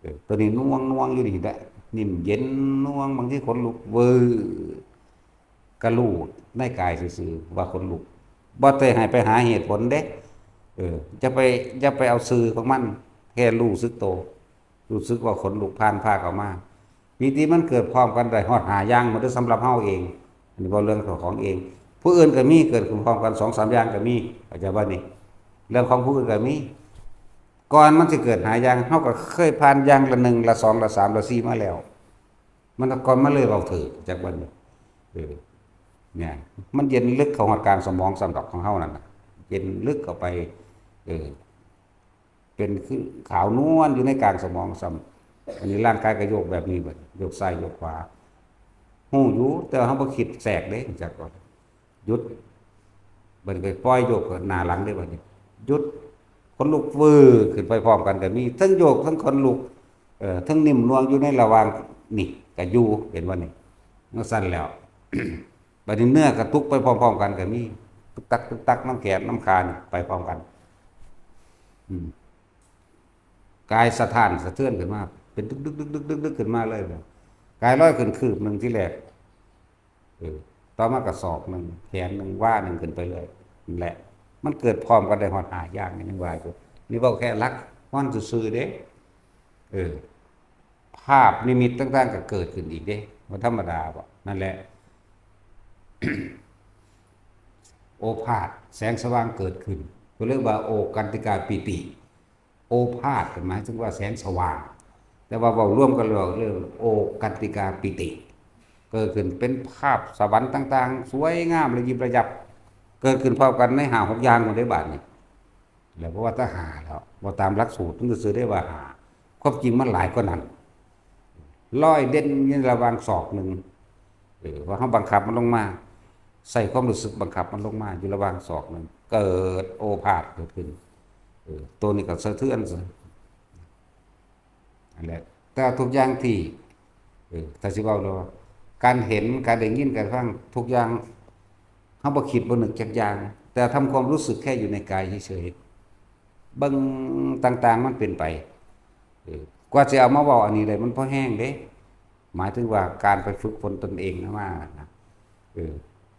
เออ ตัวนี้น่วงน่วงอยู่นี่แหละ นิ่มเย็นน่วง บางทีขนลุกเวอร์ ก็รู้ในกายซื่อๆ ว่าขนลุก บ่ได้ให้ไปหาเหตุผลเด้ เออ อย่าไป อย่าไปเอาชื่อของมัน แค่รู้สึกโต รู้สึกว่าขนลุกผ่านพาเข้ามา ปีติมันเกิดพร้อมกันได้ฮอดห้าอย่างหมดเด้อ สำหรับเราเอง อันนี้เว้าเรื่องของเอง ผู้อื่นก็มีเกิดขึ้นพร้อมกันสองสามอย่างก็มี เข้าใจบ่นี่ เรื่องของผู้อื่นก็มี ก่อนมันสิเกิดห้าอย่าง เราก็เคยผ่านอย่างละหนึ่ง ละสอง ละสาม ละสี่มาแล้ว มันก่อนมาเลยเว้าถืก จักบ่นี่ เออ เนี่ย มันเย็นลึกเข้าฮอดกลางสมองซ้ำดอกของเรานั่นน่ะ เย็นลึกเข้าไป เออ เป็นคือขาวนวลอยู่ในกลางสมองซ้ำ อันนี้ร่างกายก็โยกแบบนี้บัด โยกซ้ายโยกขวา ฮู้อยู่ แต่ว่าเราบ่คิดแทรกเด้ จักก่อน หยุด บัดนี้ไปปล่อยโยกหน้าหลังเด้บัดนี้ หยุด ขนลุกวือขึ้นไปพร้อมกันก็มี ทั้งโยกทั้งขนลุก เอ่อ ทั้งนิ่มนวลอยู่ในระหว่างนี่ก็อยู่ เห็นบ่นี่ จั่งซั่นแล้ว บัดนี้เนื้อกระตุกไปพร้อมๆ กันก็มี ตึกตักตึกตัก นำแขนนำขานี่ไปพร้อมกัน อืม กายสะท้านสะเทือนขึ้นมา เป็นตึกๆๆๆๆ ขึ้นมาเลย กายลอยขึ้นคืบหนึ่งทีแรก เออ ต่อมาก็ศอกหนึ่ง แขนหนึ่ง วาหนึ่งขึ้นไปเลย นั่นแหละ มันเกิดพร้อมกันได้ฮอดห้าอย่างนี่ ยังว่าอยู่ นี่เว้าแค่หลักมันซื่อๆ เด้ เออ ภาพนิมิตต่างๆ ก็เกิดขึ้นอีกเด้ บ่ธรรมดาบ่ นั่นแหละ โอภาส แสงสว่างเกิดขึ้น ก็เรียกว่าโอกันติกาปีติ โอภาส หมายถึงว่าแสงสว่าง แต่ว่าเว้ารวมกันแล้วเรียกโอกันติกาปีติ เกิดขึ้นเป็นภาพสวรรค์ต่างๆ สวยงามระยิบระยับ เกิดขึ้นพร้อมกันในห้าหกอย่างหมดเด้บาดนี้ แล้วเพราะว่าถ้าห้าแล้ว ว่าตามหลักสูตรมันก็สิได้ว่าห้า ความจริงมันหลายกว่านั้น ลอยเด่นอยู่ระหว่างศอกหนึ่ง เออ ว่าเราบังคับมันลงมา ใส่ความรู้สึกบังคับมันลงมา อยู่ระหว่างศอกหนึ่ง เกิดโอภาสเกิดขึ้น เออ ตัวนี้ก็สะเทือนซะ นั่นแหละ แต่ทุกอย่างที่ เออ ถ้าสิเว้าแล้วว่า การเห็น การได้ยิน การฟัง ทุกอย่าง เราบ่คิดบ่นึกจักอย่าง แต่ทำความรู้สึกแค่อยู่ในกายเฉยๆ เบิ่งต่างๆ มันเป็นไป เออ กว่าสิเอามาเว้าอันนี้ได้ มันพอแฮงเด้ หมายถึงว่าการไปฝึกฝนตนเองนะว่านะ เออ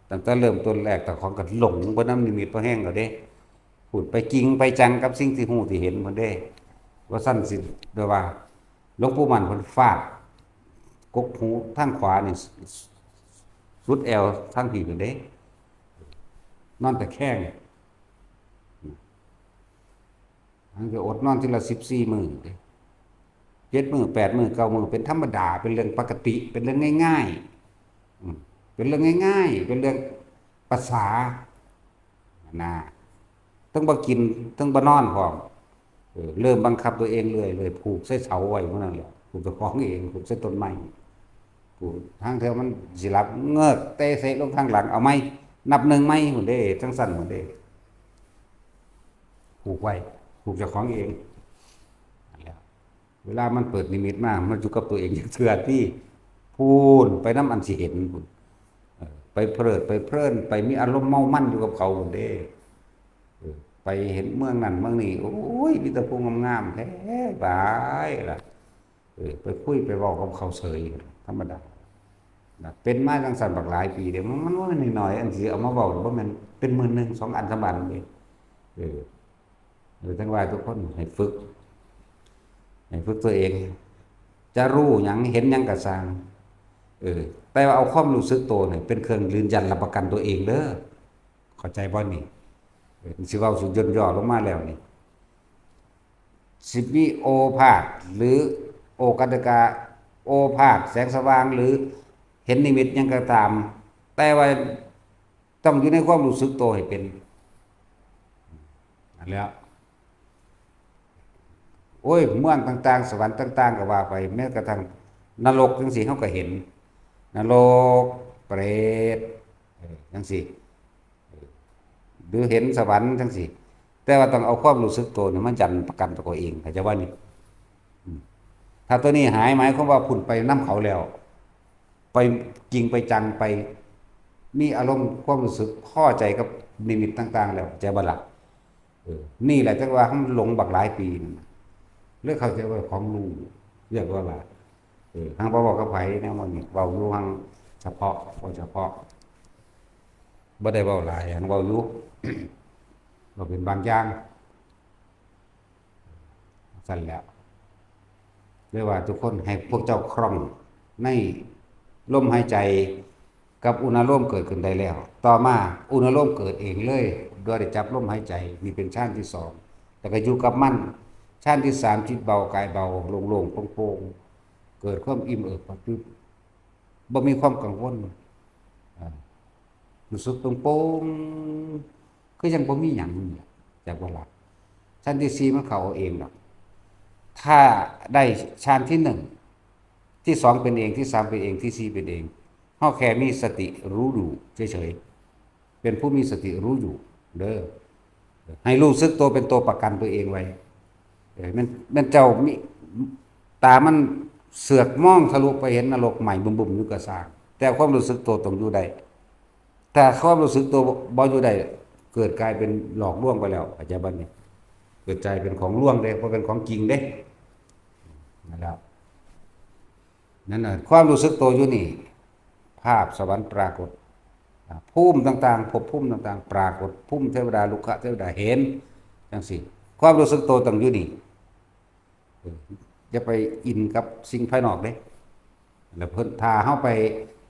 ตั้งแต่เริ่มต้นแรก เจ้าของก็หลงไปนำนิมิตพอแฮงแล้วเด้ พูดไปจริงไปจังกับสิ่งที่ฮู้ที่เห็นพุ้นเด้ ว่าซั่นสิ แบบว่า หลวงปู่มั่นเพิ่นฟาด กกหูทางขวานี่ สุดแอวทางพี้พุ้นเด้ นอนตะแคง มันก็อดนอนทีละสิบสี่มื้อเด้ เจ็ดมื้อ แปดมื้อ เก้ามื้อ เป็นธรรมดา เป็นเรื่องปกติ เป็นเรื่องง่ายๆ อืม เป็นเรื่องง่ายๆ เป็นเรื่องภาษา นะ ทั้งบ่กิน ทั้งบ่นอนพร้อม เออ เริ่มบังคับตัวเองเรื่อยๆ ผูกใส่เสาไว้หมู่นั่นแหละ ผูกเจ้าของเอง ผูกใส่ต้นไม้ ผูก ทางเทื่อมันสิหลับ เงิก เตะเสะลงทางหลัง เอาใหม่ นับหนึ่งใหม่พุ้นเด้ จั่งซั่นพุ้นเด้ ผูกไว้ ผูกเจ้าของเอง นั่นแหละ เวลามันเปิดนิมิตมา มันอยู่กับตัวเองจักเทื่อติ พูนไปนำอันสิเห็นพูน เออ ไปเพลิดไปเพลิน ไปมีอารมณ์เมามันอยู่กับเขาพูนเด้ เออ ไปเห็นเมืองนั่นเมืองนี้ โอ้ย มีแต่ผู้งามๆแท้ บายล่ะ เออ ไปคุยไปเว้ากับเขาเสย ธรรมดา นะ เป็นมาจั่งซั้นบักหลายปีเด้ มัน มันบ่แม่นน้อยๆ อันสิเอามาเว้า บ่แม่นเป็นมื้อหนึ่งสองอัน สามอันเด้ เออ เออ จั่งว่าทุกคนให้ฝึก ให้ฝึกตัวเอง จะรู้หยังเห็นหยังก็ซ่าง เออ แต่ว่าเอาความรู้สึกโตนี่เป็นเครื่องยืนยันรับประกันตัวเองเด้อ เข้าใจบ่นี่ เออ สิเว้าสุดย่นย่อลงมาแล้วนี่ สิมีโอภาสหรือโอกัตตกะ โอภาสแสงสว่างหรือเห็นนิมิตหยังก็ตาม แต่ว่าต้องอยู่ในความรู้สึกโตให้เป็น นั่นแหละ โอ้ย เมืองต่างๆ สวรรค์ต่างๆ ก็ว่าไป แม้กระทั่งนรกจั่งซี้ เฮาก็เห็น นรก เปรต เออ จั่งซี้ เออ หรือเห็นสวรรค์จั่งซี้ แต่ว่าต้องเอาความรู้สึกโตนี่มายันประกันตัวเอง เข้าใจบ่นี่ อืม ถ้าตัวนี้หาย หมายความว่าพูนไปนำเขาแล้ว ไปจริงไปจัง ไปมีอารมณ์ความรู้สึกพอใจกับนิมิตต่างๆ แล้ว เข้าใจบ่ล่ะ เออ นี่แหละจั่งว่าเฮาหลงบักหลายปีนั่นน่ะ เลยเข้าใจว่าของรู้ เรียกว่าล่ะ เออ หังบ่เว้ากับไผแนวหมู่นี้ เว้าอยู่หังเฉพาะ เว้าเฉพาะ บ่ได้เว้าหลาย หังเว้าอยู่ เว้าเป็นบางอย่าง ซั่นแหละ เรียกว่าทุกคนให้พวกเจ้าคล่องในลมหายใจกับอุณาโลมเกิดขึ้นได้แล้ว ต่อมาอุณาโลมเกิดเองเลย โดยได้จับลมหายใจ นี่เป็นฌานที่สอง แล้วก็อยู่กับมัน ฌานที่สาม จิตเบากายเบา โล่งๆ โปร่งๆ เกิดความอิ่มเอิบปราบปลื้ม บ่มีความกังวล อ่า รู้สึกโปร่งๆ คือยังบ่มีหยังนี่แหละ จักบ่ล่ะ ฌานที่สี่มันเข้าเอาเองดอก ถ้าได้ฌานที่หนึ่ง ที่สองเป็นเอง ที่สามเป็นเอง ที่สี่เป็นเอง เฮาแค่มีสติรู้อยู่เฉยๆ เป็นผู้มีสติรู้อยู่เด้อ ให้รู้สึกตัวเป็นตัวประกันตัวเองไว้ เออ แม่น แม่นเจ้ามี ตามันเสือกมองทะลุไปเห็นนรกไหม้บึ้มๆ อยู่ก็ซ่าง แต่ความรู้สึกตัวต้องอยู่ได้ ถ้าความรู้สึกตัวบ่อยู่ได้ เกิดกลายเป็นหลอกลวงไปแล้ว เข้าใจบ่นี่ เกิดกลายเป็นของลวงเด้ บ่เป็นของจริงเด้ นั่นแหละ นั่นน่ะ ความรู้สึกตัวอยู่นี่ ภาพสวรรค์ปรากฏ อ่า ภูมิต่างๆ ภพภูมิต่างๆ ปรากฏ ภูมิเทวดา รุกขเทวดาเห็น จั่งซี้ ความรู้สึกตัวต้องอยู่นี่ เออ อย่าไปอินกับสิ่งภายนอกเด้ แล้วเพิ่น ถ้าเฮาไป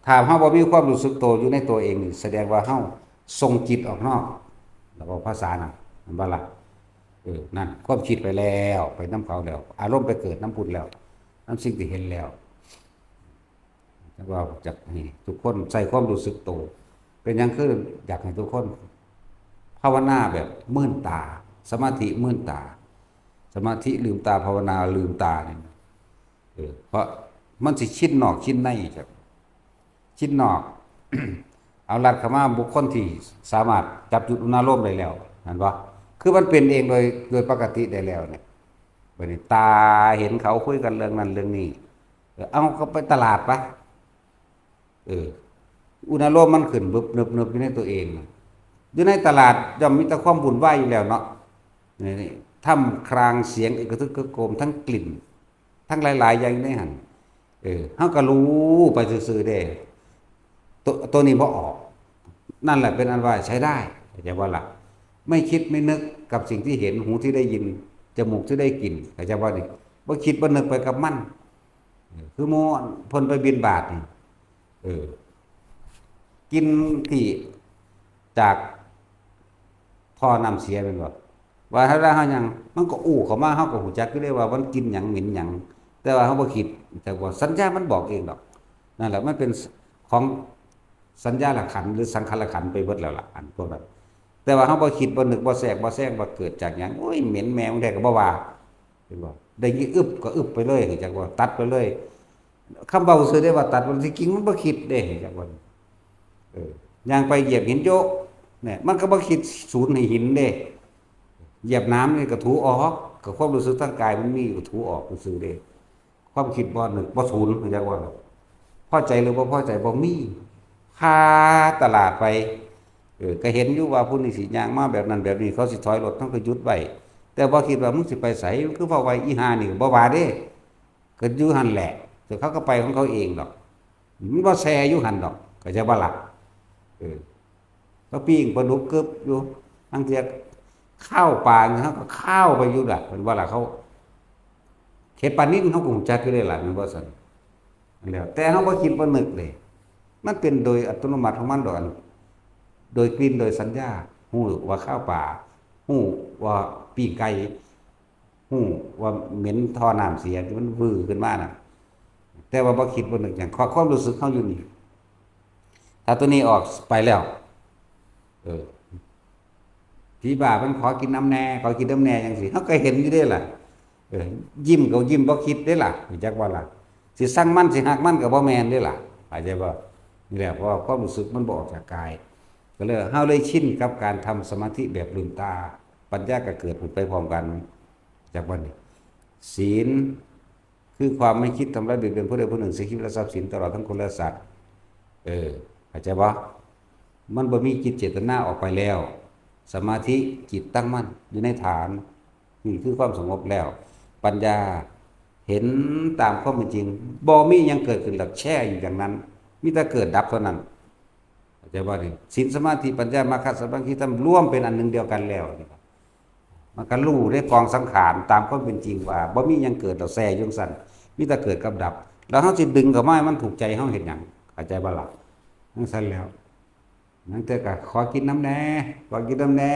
ถ้าเฮาบ่มีความรู้สึกตัวอยู่ในตัวเองนี่ แสดงว่าเฮาส่งจิตออกนอก แล้วเว้าภาษานั่น แม่นบ่ล่ะ เออ นั่น ความคิดไปแล้ว ไปนำเขาแล้ว อารมณ์ไปเกิดนำพุ้นแล้ว นำสิ่งที่เห็นแล้ว จั่งว่าอยากให้ทุกคนใช้ความรู้สึกตัว เป็นหยังคืออยากให้ทุกคนภาวนาแบบมืนตา สมาธิมืนตา สมาธิลืมตา ภาวนาลืมตานี่ เออ เพราะมันสิชินนอกชินในครับ ชินนอก เอาลัดเข้ามาบุคคลที่สามารถจับจุดอุณาโลมได้แล้ว เห็นบ่ คือมันเป็นเองโดย โดยปกติได้แล้วเนี่ย บัดนี้ตาเห็นเขาคุยกันเรื่องนั้นเรื่องนี้ เออ เอาก็ไปตลาดปะ เออ อุณาโลมมันขึ้นบึบนึบนึบอยู่ในตัวเอง อยู่ในตลาดย่อมมีแต่ความวุ่นวายอยู่แล้วเนาะ นี่ นี่ ท่ามกลางเสียงอึกกระทึกครึกโครม ทั้งกลิ่น ทั้งหลายๆ อย่างอยู่ในหั่น เออ เฮาก็รู้ไปซื่อๆ เด้ ตัว ตัวนี้บ่ออก นั่นแหละเป็นอันว่าใช้ได้ เข้าใจบ่ล่ะ ไม่คิดไม่นึกกับสิ่งที่เห็น หูที่ได้ยิน จมูกที่ได้กลิ่น เข้าใจบ่นี่ บ่คิดบ่นึกไปกับมัน เออ คือหมู่เพิ่นไปบิณฑบาตนี่ เออ กินที่จากท่อน้ำเสียแม่นบ่ ว่าถ้าเฮายัง มันก็อู้เข้ามา เฮาก็ฮู้จักอยู่เด้ว่ามันกลิ่นหยังเหม็นหยัง แต่ว่าเฮาบ่คิด แต่ว่าสัญญามันบอกเองดอก นั่นแหละมันเป็นของสัญญาขันธ์หรือสังขารขันธ์ไปเบิดแล้วล่ะ อันพวกนั้น แต่ว่าเฮาบ่คิดบ่นึกบ่แทรกบ่แซงว่าเกิดจากหยัง โอ้ย เหม็นแม่มึงแท้ก็บ่ว่า เห็นบ่ ได้ยินอึบก็อึบไปเลย จักว่าตัดไปเลย คำเว้าซื่อได้ว่าตัด มันที่จริงมันบ่คิดเด้ จักว่า เออ ย่างไปเหยียบหินโยะ เนี่ย มันก็บ่คิดสูนให้หินเด้ เหยียบน้ำนี่ก็ถูออก ก็ความรู้สึกทางกายมันมีก็ถูออกซื่อๆ เด้ ความคิดบ่นึกบ่สูน จักว่า พอใจหรือบ่พอใจ บ่มี ผ่าตลาดไป เออ ก็เห็นอยู่ว่าผู้นี้สิย่างมาแบบนั้นแบบนี้ เขาสิถอยรถ เขาก็หยุดไว้ แต่บ่คิดว่ามึงสิไปไส มึงคือเฝ้าไว้ อีห่านี่ก็บ่ว่าเด้ ก็อยู่หั่นแหละ แต่เขาก็ไปของเขาเองดอก มันบ่แซ่อยู่หั่นดอก เข้าใจบ่ล่ะ เออ ก็ปิ้งปลาดุกกึบอยู่ ลางเทื่อข้าวปลาเนี่ย เขาก็ข้าวไปอยู่ล่ะ แม่นบ่ล่ะ เขา เห็ดปลานิลเขาก็รู้จักอยู่เด้ล่ะ แม่นบ่ซั่น นั่นแหละ แต่เขาบ่คิดบ่นึกเลย มันเป็นโดยอัตโนมัติของมันดอก อัน โดยกลิ่น โดยสัญญา ฮู้ว่าข้าวปลา ฮู้ว่าปิ้งไก่ ฮู้ว่าเหม็นท่อน้ำเสียที่มันวือขึ้นมาน่ะ แต่ว่าบ่คิดบ่นึกหยัง ความรู้สึกเขาอยู่นี่ ถ้าตัวนี้ออกไปแล้ว เออ ผีบ้ามันขอกินน้ำแหน่ ขอกินน้ำแหน่จังซี่ เขาก็เห็นอยู่เด้ล่ะ เออ ยิ้มก็ยิ้มบ่คิดเด้ล่ะ รู้จักบ่ล่ะ สิซังมัน สิฮักมันก็บ่แม่นเด้ล่ะ เข้าใจบ่ นี่แหละ เพราะว่าความรู้สึกมันบ่ออกจากกาย ก็เลย เฮาเลยชินกับการทำสมาธิแบบลืมตา ปัญญาก็เกิดขึ้นไปพร้อมกัน จากวันนี้ ศีล คือความไม่คิดทำร้ายเบียดเบียนผู้ใดผู้หนึ่ง เสียชีวิตและทรัพย์สิน ตลอดทั้งคนและสัตว์ เออ เข้าใจบ่ มันบ่มีจิตเจตนาออกไปแล้ว สมาธิ จิตตั้งมั่นอยู่ในฐาน นี่คือความสงบแล้ว ปัญญา เห็นตามความเป็นจริง บ่มีหยังเกิดขึ้นหรอก แช่อยู่อย่างนั้น มีแต่เกิดดับเท่านั้น เข้าใจบ่นี่ ศีล สมาธิ ปัญญา มรรค สัมมาทิฏฐิธรรม รวมเป็นอันหนึ่งเดียวกันแล้วนี่ มันก็รู้ในกองสังขารตามความเป็นจริงว่า บ่มีหยังเกิดดอก แช่อยู่จั่งซั่น มีแต่เกิดกับดับ แล้วเฮาสิดึงเข้ามาให้มันถูกใจเฮาเฮ็ดหยัง เข้าใจบ่ล่ะ จั่งซั่นแล้ว นั่นแต่ก็ขอกินน้ำแหน่ ขอกินน้ำแหน่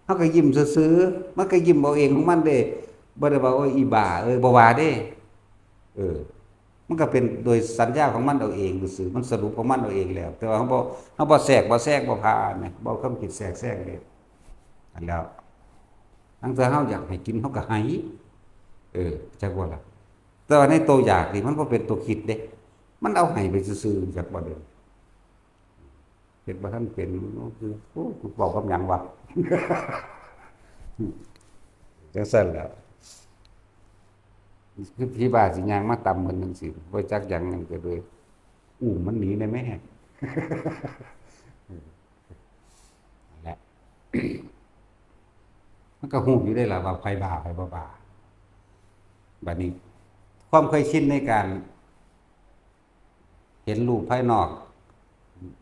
เฮาก็ยิ้มซื่อๆ มันก็ยิ้มเอาเองของมันเด้ บ่ได้ว่า โอ้ย อีบ้าเอ้ย บ่ว่าเด้ เออ มันก็เป็นโดยสัญญาของมันเอาเองซื่อๆ มันสรุปของมันเอาเองแล้ว แต่ว่าเฮาบ่ เฮาบ่แทรก บ่แทรก บ่ผ่านะ บ่เอาความคิดแทรกแซงเด้ อันแล้ว ตั้งแต่เฮาอยากให้กิน เฮาก็ให้ เออ จักว่าล่ะ แต่ว่าในตัวอยากนี่ มันบ่เป็นตัวคิดเด้ มันเอาให้ไปซื่อๆ จักบ่เด้ เฮ็ดบ่ทันเป็น โอ้โห กูเว้ากับหยังวะ จั่งซั่นแหล้ว คือผีบ้าสิย่างมาตำเพิ่นจั่งซี้ บ่จักหยังหยังก็เลย อุ้มมันหนีได้แม่ นั่นแหละ มันก็ฮู้อยู่ได้ล่ะว่าไผบ้าไผบ่บ้า บัดนี้ ความเคยชินในการ เห็นรูปภายนอก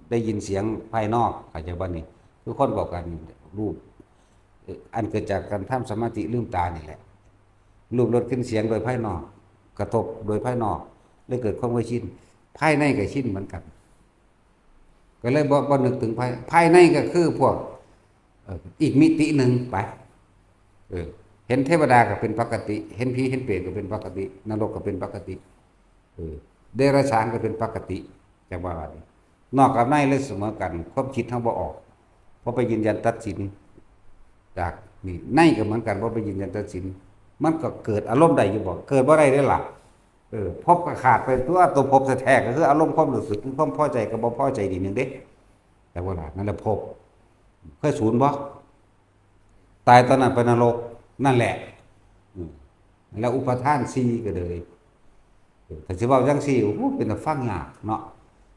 ได้ยินเสียงภายนอก เข้าใจบ่นี่ คือคนบอกกัน รูป เอ่อ อันเกิดจากการทำสมาธิลืมตานี่แหละ รูป รส กลิ่น เสียงโดยภายนอก กระทบโดยภายนอก เลยเกิดความเคยชิน ภายในก็ชินเหมือนกัน ก็เลยบ่ บ่นึกถึงภาย ภายในก็คือพวก เอ่อ อีกมิติหนึ่งไป เออ เห็นเทวดาก็เป็นปกติ เห็นผีเห็นเปรตก็เป็นปกติ นรกก็เป็นปกติ เออ เดรัจฉานก็เป็นปกติ จักว่านี่ นอกกับในเลยเสมอกัน ความคิดเฮาบ่ออก พอไปยืนยันตัดสิน จากนี่ ในก็เหมือนกัน พอไปยืนยันตัดสิน มันก็เกิดอารมณ์ได้อยู่บ่ เกิดบ่ได้เด้ล่ะ เออ ภพก็ขาดไปตัว ตัวภพแท้ๆ ก็คืออารมณ์ความรู้สึก คือความพอใจกับบ่พอใจนี่หนึ่งเด้ จักว่าล่ะ นั่นแหละภพ เคยสูญบ่ ตายตอนนั้นไปนรก นั่นแหละ อืม แล้วอุปาทานสี่ก็เลย เออ ถ้าสิเว้าจั่งซี้ โอ้โห เป็นตาฟังยากเนาะ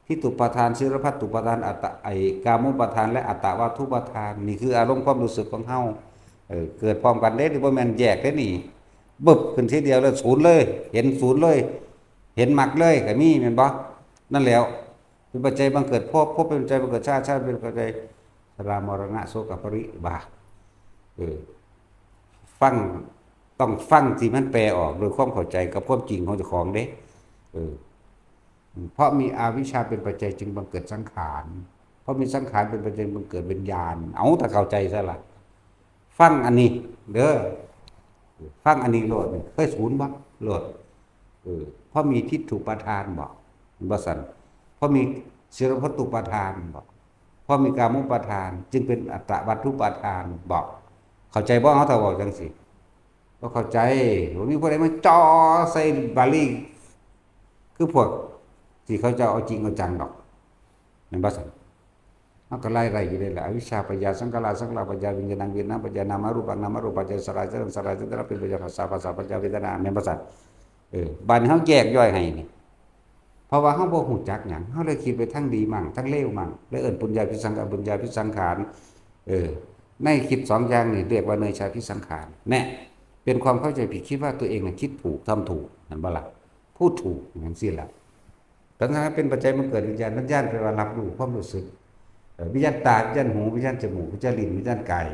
ทิฏฐุปาทาน สีลัพพัตตุปาทาน อัตตะ ไอ้กามุปาทาน และอัตตวัตถุปาทาน นี่คืออารมณ์ความรู้สึกของเฮา เออ เกิดพร้อมกันเด้ นี่บ่แม่นแยกเด้นี่ บึบขึ้นทีเดียวเลย ศูนย์เลย เห็นศูนย์เลย เห็นมรรคเลย ก็มี แม่นบ่ นั่นแหล้ว เป็นปัจจัยบังเกิดภพ ภพเป็นปัจจัยบังเกิดชาติ ชาติเป็นปัจจัยชรามรณะโสกปริเทวะ เออ ฟัง ต้องฟังที่มันแปลออกโดยความเข้าใจกับความจริงของเจ้าของเด้ เออ เพราะมีอวิชชาเป็นปัจจัยจึงบังเกิดสังขาร เพราะมีสังขารเป็นปัจจัยบังเกิดวิญญาณ เอาแต่เข้าใจซะละ ฟังอันนี้เด้อ ฟังอันนี้โลดนี่ เคยศูนย์บ่ โลด เออ เพราะมีทิฏฐุปาทานบ่ บ่ซั่น เพราะมีสีลัพพัตตุปาทานบ่ เพราะมีกามุปาทาน จึงเป็นอัตตวัตถุปาทานบ่ เข้าใจบ่ เฮาถ้าเว้าจั่งซี้ บ่เข้าใจ บ่มีผู้ใดมาจ่อใส่บาลี คือพวกที่เขาเจ้าเอาจริงเอาจังดอก แม่นบ่ซั่น เฮาก็ไล่ไล่อยู่เด้ล่ะ อวิชชาปัจจาสังขารา สังขาราปัจจาวิญญาณัง วิญญาณปัจจานามรูปัง นามรูปปัจจาสัญญาสัญญาสังขารเป็นปัจจาผัสสะ ผัสสะปัจจาเวทนา แม่นบ่ซั่น เออ บัดนี้เฮาแยกย่อยให้นี่ เพราะว่าเฮาบ่ฮู้จักหยัง เฮาเลยคิดไปทางดีมั่ง ทางเลวมั่ง เลยเอิ้นปุญญาภิสังขาร อปุญญาภิสังขาร เออ ในคิดสองอย่างนี่เรียกว่าเนยชาภิสังขาร แน่ เป็นความเข้าใจผิด คิดว่าตัวเองน่ะคิดถูก ทำถูก เห็นบ่ล่ะ พูดถูก อย่างซี้ล่ะ ตัณหาเป็นปัจจัยมาเกิดวิญญาณ วิญญาณแปลว่ารับรู้ ความรู้สึก เอ่อ วิญญาณตา วิญญาณหู วิญญาณจมูก วิญญาณลิ้น วิญญาณกาย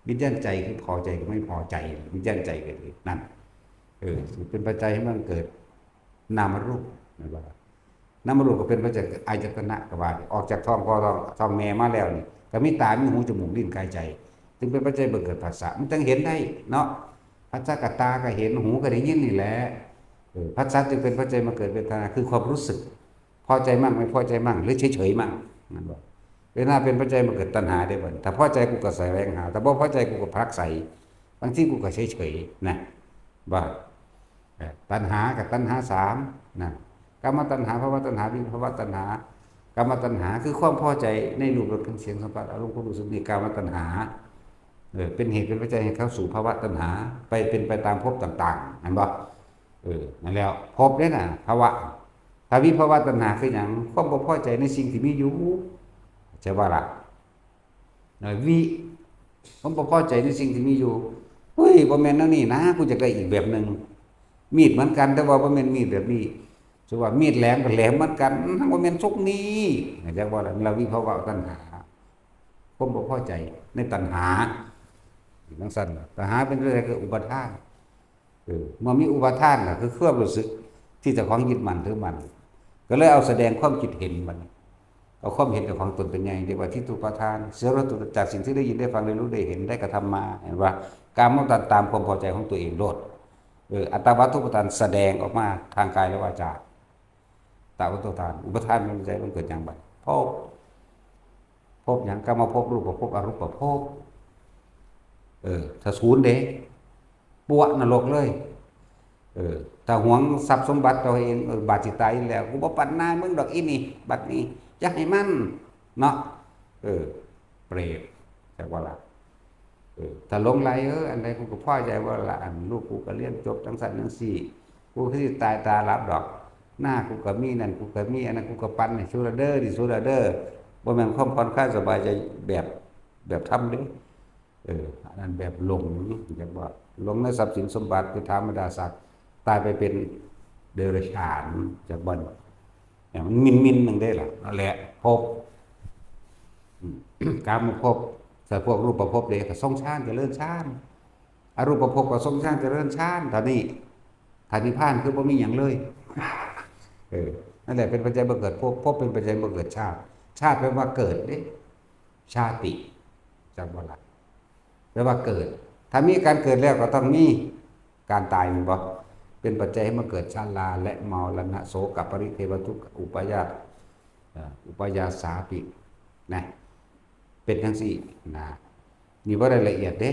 วิญญาณใจคือพอใจกับไม่พอใจ วิญญาณใจก็คือนั่น เออ เป็นปัจจัยให้มันเกิดนามรูป เห็นบ่ล่ะ นามรูปก็เป็นปัจจัยอายตนะก็ว่า ออกจากท้องพ่อท้อง ท้องแม่มาแล้วนี่ ก็มีตา มีหู จมูก ลิ้น กาย ใจ จึงเป็นปัจจัยบังเกิดผัสสะ มันจึงเห็นได้เนาะ ผัสสะกับตาก็เห็น หูก็ได้ยินนี่แหละ เออ ผัสสะจึงเป็นปัจจัยมาเกิดเวทนา คือความรู้สึก พอใจมั่ง ไม่พอใจมั่ง หรือเฉยๆมั่ง นั่นบ่ เวทนาเป็นปัจจัยมาเกิดตัณหาได้บ่ ถ้าพอใจกูก็แสวงหา ถ้าบ่พอใจกูก็ผลักไส บางทีกูก็เฉยๆนะ บ่ เอ่อ ตัณหากับตัณหาสามนะ กามตัณหา ภวตัณหา วิภวตัณหา กามตัณหาคือความพอใจในรูป รส กลิ่น เสียง สัมผัส อารมณ์ ความรู้สึก นี่กามตัณหา เออ เป็นเหตุเป็นปัจจัยให้เข้าสู่ภวตัณหา ไปเป็นไปตามภพต่างๆ เห็นบ่ เออ นั่นแล้ว ภพเนี่ยนะ ภวะ ถ้าวิภวตัณหาคือหยัง ความบ่พอใจในสิ่งที่มีอยู่ ใช่บ่ล่ะ เออ วิ ความบ่พอใจในสิ่งที่มีอยู่ เฮ้ย บ่แม่นแนวนี้นะ กูอยากได้อีกแบบหนึ่ง มีดเหมือนกัน แต่ว่าบ่แม่นมีดแบบนี้ สมมุติว่ามีดแหลมก็แหลมเหมือนกัน มันบ่แม่นทรงนี้ จักบ่ล่ะ ละวิภวตัณหา ความบ่พอใจในตัณหา จังซั่นล่ะ ตัณหาเป็นอะไร คืออุปาทาน เออ เมื่อมีอุปาทานน่ะ คือความรู้สึกที่เจ้าของยึดมั่นถือมั่น ก็เลยเอาแสดงความคิดเห็นมัน เอาความเห็นของตนเป็นใหญ่ เรียกว่าทิฏฐุปาทาน เสวยวัตถุจากสิ่งที่ได้ยินได้ฟังได้รู้ได้เห็นได้กระทำมา เห็นบ่ กามตัณหาตามความพอใจของตัวเองโลด เออ อัตตาวัตถุปาทานแสดงออกมาทางกายและวาจา ตาวัตถุทาน อุปาทานมันใจมันเกิดหยังบัด ภพ ภพหยัง กามภพ รูปภพ อรูปภพ เออ ถ้าศูนย์เด้ ปวะนรกเลย เออ ถ้าหวงทรัพย์สมบัติตัวเอง เออ บาดสิตายแล้ว กูบ่ปันหน้ามึงดอกอีนี่ บัดนี้ อย่าให้มัน เนาะ เออ เปรต จักบ่ล่ะ เออ ถ้าหลงไหล เออ อันใดกูก็พอใจบ่ล่ะ อันลูกกูก็เรียนจบจังซั่นจังซี่ กูคือสิตายตาหลับดอก นากูก็มี นั่นกูก็มี อันนั้นกูก็ปันให้สุดละเด้อ นี่สุดละเด้อ บ่แม่นความผ่อนคลายสบายใจแบบ แบบธรรมเด้ เออ อันนั้นแบบหลง จักบ่ หลงในทรัพย์สินสมบัติ คือถามบรรดาศักดิ์ ตายไปเป็นเดรัจฉาน จักบ่ เนี่ย มันมินๆหนึ่งได้ล่ะ นั่นแหละ ภพ อืม กามภพ แต่พวกรูปภพเด้ ก็ทรงฌาน เจริญฌาน อรูปภพก็ทรงฌาน เจริญฌาน เท่านี้ ถ้านิพพานคือบ่มีหยังเลย เออ นั่นแหละเป็นปัจจัยบังเกิดภพ ภพเป็นปัจจัยบังเกิดชาติ ชาติแปลว่าเกิดเด้ ชาติ จักบ่ล่ะ แปลว่าเกิด ถ้ามีการเกิดแล้วก็ต้องมีการตาย แม่นบ่ เป็นปัจจัยให้มาเกิดชราและมรณะ โสกะปริเทวะทุกขอุปายาส เอ่อ อุปายาสาปิ นะ เป็นจังซี่นะ นี่บ่ได้ละเอียดเด้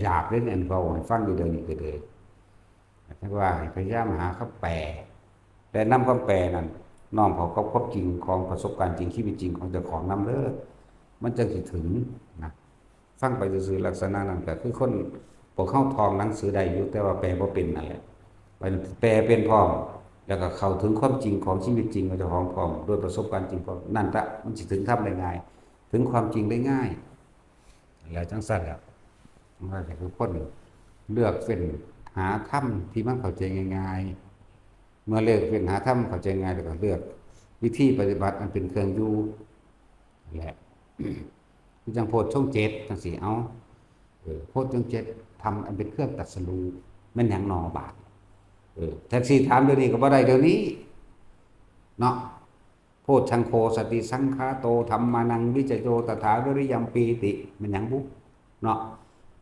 หยาบๆเด้ อันเว้าให้ฟังอยู่เดี๋ยวนี้ก็เลย แต่ว่าให้พยายามหาคำแปล และนำคำแปลนั้นน้อมเข้ากับความจริงของประสบการณ์จริง ชีวิตจริงของเจ้าของนำเด้อ มันจังสิถึงนะ ฟังไปซื่อๆลักษณะนั้นก็คือคน พวกเฮาท่องหนังสือได้อยู่ แต่ว่าแปลบ่เป็นนั่นแหละ ไปแปลเป็นพร้อม แล้วก็เข้าถึงความจริงของชีวิตจริงของเจ้าของพร้อม ด้วยประสบการณ์จริงพร้อม นั่นละมันสิถึงธรรมได้ง่าย ถึงความจริงได้ง่าย แล้วจังซั่นแหละ มันก็คือคนเลือกเฟ้นหาธรรมที่มันเข้าใจง่ายๆ เมื่อเลือกเฟ้นหาธรรมเข้าใจง่าย แล้วก็เลือกวิธีปฏิบัติอันเป็นเครื่องอยู่ และ คือจังโพชฌงค์เจ็ดจังซี่ เอา เออ โพชฌงค์เจ็ด ธรรมอันเป็นเครื่องตรัสรู้ แม่นหยังหนอบาด เออ แท็กซี่ถามเดี๋ยวนี้ก็บ่ได้เดี๋ยวนี้ เนาะ โพชฌังโฆ สติสังขาโต ธัมมานังวิจโย ตถาวิริยมปีติ แม่นหยังบุ เนาะ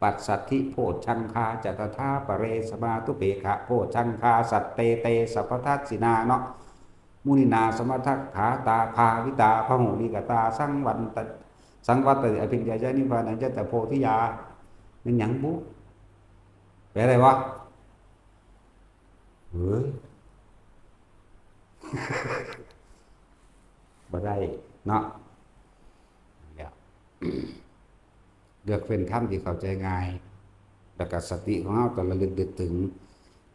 ปัสสัทธิโพชฌังคา จะตถาปะเร สมาธุเปกขะโพชฌังคา สัตเตเต สัพพทัสสินา เนาะ มุนินา สมัทถะฐาตา ภาวิตา พหูริกตา สังวันต สังวัตติ อภิญญา นิพพานัญจะตะโพธิญา แม่นหยังบุ แปลได้บ่ เฮ้ย บ่ได้เนาะ เดี๋ยว เลือกเฟ้นธรรมที่เข้าใจง่าย แล้วก็สติของเฮาต้องระลึกนึกถึง